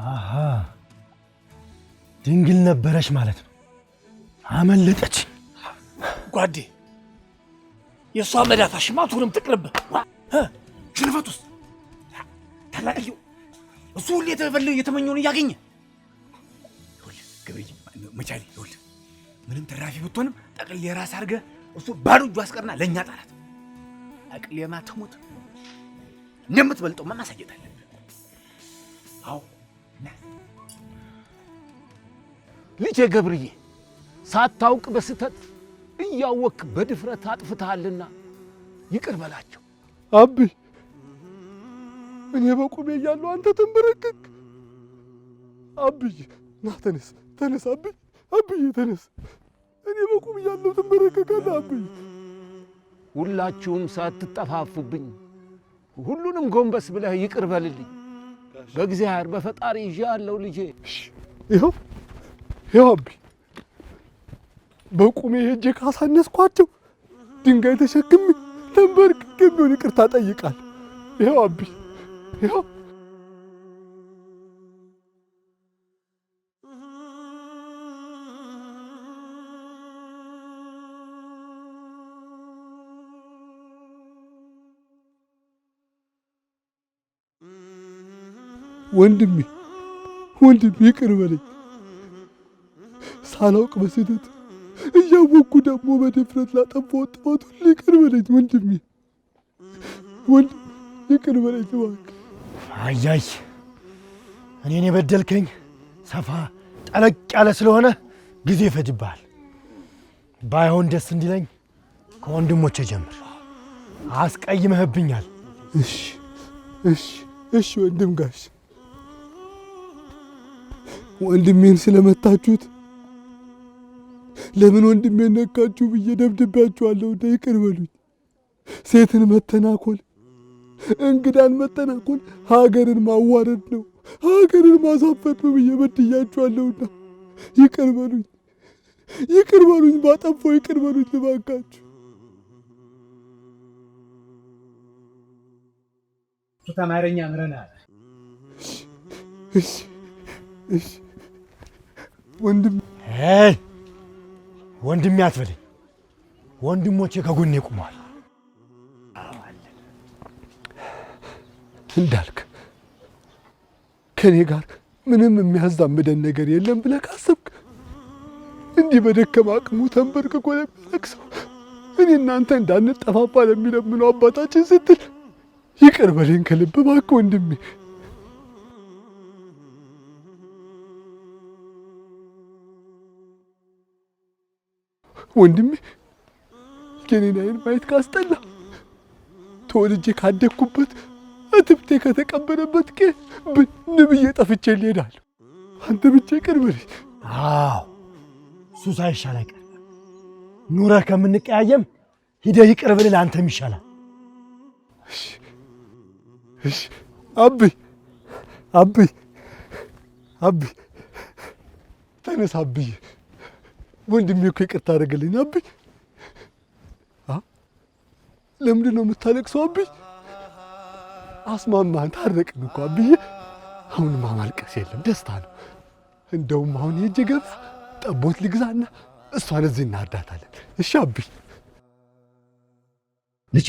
አሃ ድንግል ነበረች ማለት ነው። አመለጠች። ጓዴ የእሷ መዳፍ ሽማቱንም ትቅርብ ሽንፈት ውስጥ ታላቅየው እሱ ሁሌ የተመኘውን እያገኘ ገብርዬ መቻሌ ይኸውልህ ምንም ትራፊ ብትሆንም ጠቅልዬ የራስ አድርገህ እሱ ባዶ እጁ አስቀርና ለእኛ ጣላት። አቅሌማ ትሙት እንደምትበልጠውማ ማሳየት አለብህ። አዎ ልጄ ገብርዬ ሳታውቅ በስተት እያወክ በድፍረት አጥፍተሃልና ይቅር በላቸው። አብይ እኔ በቁሜ እያለሁ አንተ ተንበረከክ። አብይ ና ተነስ፣ ተነስ አብይ፣ አብይ ተነስ። እኔ በቁሜ እያለሁ ትንበረከካለህ አብይ። ሁላችሁም ሳትጠፋፉብኝ ሁሉንም ጎንበስ ብለህ ይቅር በልልኝ። በእግዚአብሔር በፈጣሪ ይዤ አለሁ ልጄ። ይኸው ይኸው አብይ በቁሜ ሄጄ ካሳነስኳቸው ድንጋይ ተሸክሜ ተንበርክኬ ቢሆን ይቅርታ ጠይቃለሁ። ይኸው አብይ ይኸው። ወንድሜ ወንድሜ ይቅር በለኝ። ሳላውቅ በስህተት እያወቅኩ ደግሞ በድፍረት ላጠፋሁት ጥፋት ሁሉ ይቅር በለኝ ወንድሜ፣ ወንድሜ ይቅር በለኝ እባክህ። አያይ እኔን የበደልከኝ ሰፋ ጠለቅ ያለ ስለሆነ ጊዜ ይፈጅብሃል። ባይሆን ደስ እንዲለኝ ከወንድሞቼ ጀምር። አስቀይመህብኛል። እሺ እሺ እሺ ወንድም ጋሽ፣ ወንድሜን ስለመታችሁት ለምን ወንድሜን ነካችሁ ብዬ ደብድቤያችኋለሁ። ይቅር በሉኝ። ሴትን መተናኮል፣ እንግዳን መተናኮል ሀገርን ማዋረድ ነው፣ ሀገርን ማሳፈር ነው ብዬ በድያችኋለሁና ይቅር በሉኝ፣ ይቅር በሉኝ፣ ባጠፋው ይቅር በሉኝ እባካችሁ። ተማረኛ ምረናል። እሺ እሺ ወንድም። አይ ወንድሜ አትበለኝ። ወንድሞቼ ከጎኔ ቆመዋል። እንዳልክ ከኔ ጋር ምንም የሚያዛምደን ነገር የለም ብለህ ካሰብክ እንዲህ በደከመ አቅሙ ተንበርክኮ ለሚያለቅሰው እኔ እናንተ እንዳንጠፋፋ ለሚለምነው አባታችን ስትል ይቅር በለኝ ከልብ እባክህ ወንድሜ። ወንድሜ የኔን ዓይን ማየት ካስጠላ ተወልጄ ካደግኩበት እትብቴ ከተቀበረበት ቄ ብን ብዬ ጠፍቼ እሄዳለሁ። አንተ ብቻ ይቅር በለኝ። አዎ እሱ ሳይሻል አይቀርም። ኑረህ ከምንቀያየም ሂደህ ይቅር ብልህ ለአንተም ይሻላል። እሺ አብይ አብይ አብይ ተነስ አብይ፣ ወንድሜ እኮ ይቅርታ አደረገልኝ። አብይ ለምንድን ነው የምታለቅሰው? አብይ አስማማህን፣ ታረቅን እኮ አብዬ። አሁንማ ማልቀስ የለም ደስታ ነው። እንደውም አሁን ሄጄ ገበያ ጠቦት ልግዛና እሷን እዚህ እናርዳታለን። እሺ አብይ ልጄ።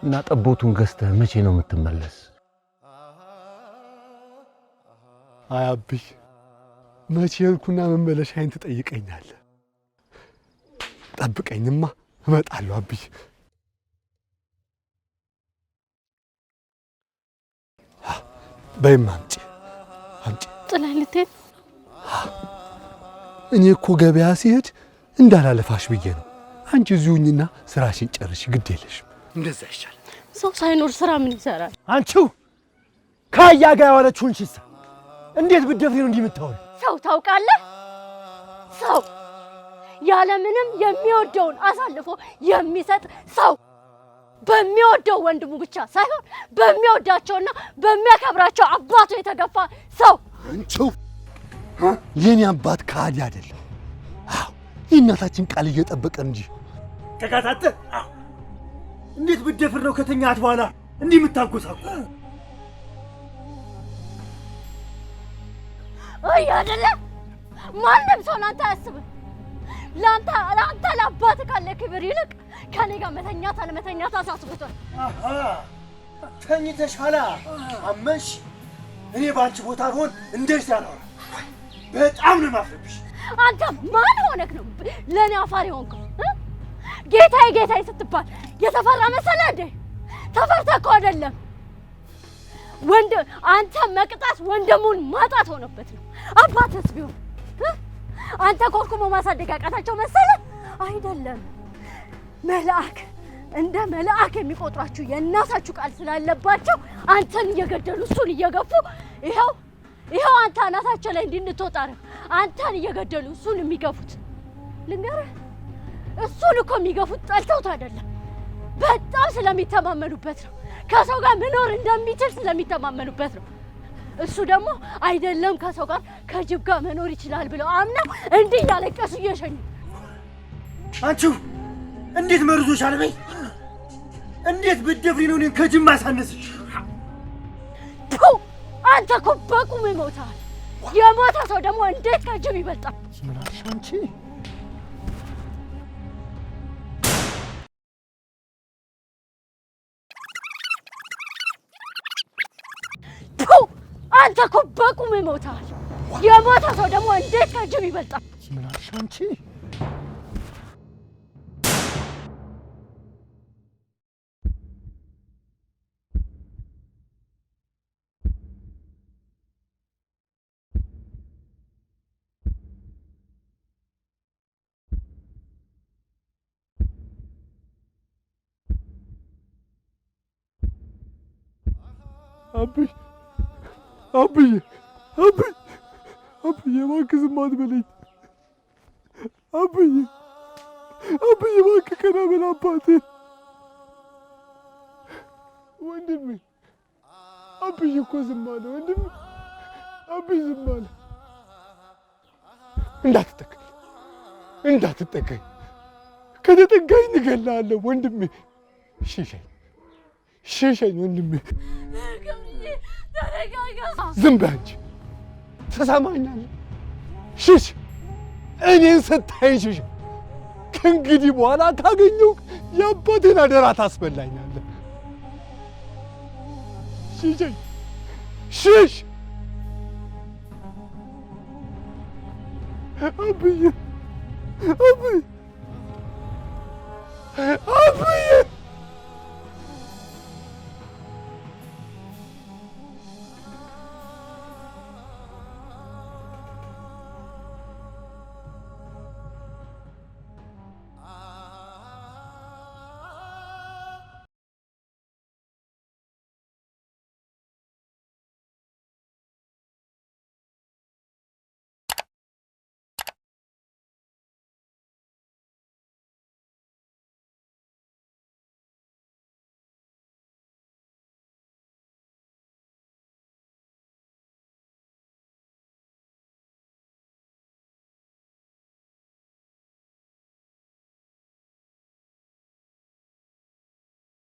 እና ጠቦቱን ገዝተህ መቼ ነው የምትመለስ? አይ አብይ፣ መቼ ሄድኩና መመለሻዬን ትጠይቀኛለህ? ጠብቀኝማ፣ እመጣለሁ አብዬ። በይማ አምጪ አምጪ። ጥለህ ልትሄድ? እኔ እኮ ገበያ ሲሄድ እንዳላለፋሽ ብዬ ነው። አንቺ እዚሁ ሁኚና ስራሽን ጨርሽ፣ ግድ የለሽም። እንደዛ ይሻላል። ሰው ሳይኖር ስራ ምን ይሰራል? አንቺው ከአያ ጋር የዋለችውን ሽሳ እንዴት ብትደፍሪ ነው እንዲህ የምታወሪው? ሰው ታውቃለህ፣ ሰው ያለምንም የሚወደውን አሳልፎ የሚሰጥ ሰው በሚወደው ወንድሙ ብቻ ሳይሆን በሚወዳቸውና በሚያከብራቸው አባቱ የተገፋ ሰው። አንቺው የኔ አባት ከሃዲ አይደለም። አዎ የእናታችን ቃል እየጠበቀ እንጂ። ተካታተ እንዴት ብትደፍር ነው ከተኛት በኋላ እንዲህ የምታጎሳቁ? አይ አይደለ፣ ማንም ሰው ላንተ አያስብም። ላንተ ላንተ ለአባትህ ካለ ክብር ይልቅ ከኔ ጋር መተኛት አለመተኛት አሳስቦታል። ተኝተሻላ አመንሽ። እኔ በአንቺ ቦታ ብሆን እንደዚህ አላወራም። በጣም ነው የማፍርብሽ። አንተ ማን ሆነክ ነው ለእኔ አፋሪ ሆንከው? ጌታዬ ጌታዬ ስትባል የተፈራ መሰለህ እንዴ? ተፈርተህ እኮ አይደለም። ወንድ አንተ መቅጣት ወንድሙን ማጣት ሆኖበት ነው። አባትስ ቢሆን አንተ ኮርኩሞ ማሳደግ ያቃታቸው መሰለህ? አይደለም። መልአክ እንደ መልአክ የሚቆጥሯችሁ የእናታችሁ ቃል ስላለባቸው አንተን እየገደሉ እሱን እየገፉ ይኸው ይኸው አንተ አናታቸው ላይ እንዲህ እንድትወጣ ነው። አንተን እየገደሉ እሱን የሚገፉት። ልንገርህ፣ እሱን እኮ የሚገፉት ጠልተውት አይደለም፣ በጣም ስለሚተማመኑበት ነው። ከሰው ጋር መኖር እንደሚችል ስለሚተማመኑበት ነው። እሱ ደግሞ አይደለም ከሰው ጋር ከጅብ ጋር መኖር ይችላል ብለው አምነው እንዲህ እያለቀሱ እየሸኙ። አንቺው እንዴት መርዞሻል? በይ እንዴት ብትደፍሪ ነው እኔን ከጅብ ማሳነስሽ? አንተ እኮ በቁም ይሞታል። የሞተ ሰው ደግሞ እንዴት ከጅብ ይበልጣል? ምን አልሽ አንቺ? አንተ እኮ በቁም ይሞታል። የሞተ ሰው ደግሞ እንዴት ከጅብ ይበልጣል? ምን አልሽ አንቺ? አብይ አብዬ አብይ አብዬ እባክህ ዝም አትበለኝ። አብዬ አብዬ እባክህ ቀና በል አባቴ። ወንድሜ አብዬ እኮ ዝም አለ። ወንድሜ አብይ ዝም አለ። እንዳትጠጋኝ እንዳትጠጋኝ፣ ከተጠጋኝ እገልሃለሁ ወንድሜ። ሽሸኝ ሽሸኝ ወንድሜ። ዝም በይ አንቺ፣ ትሰማኛለህ? ሽሽ፣ እኔን ስታይ ሽሽ። ከእንግዲህ በኋላ ካገኘሁ የአባቴን አደራ ታስበላኛለህ። ሽሸኝ፣ ሽሽ። አብዬ አብዬ አብዬ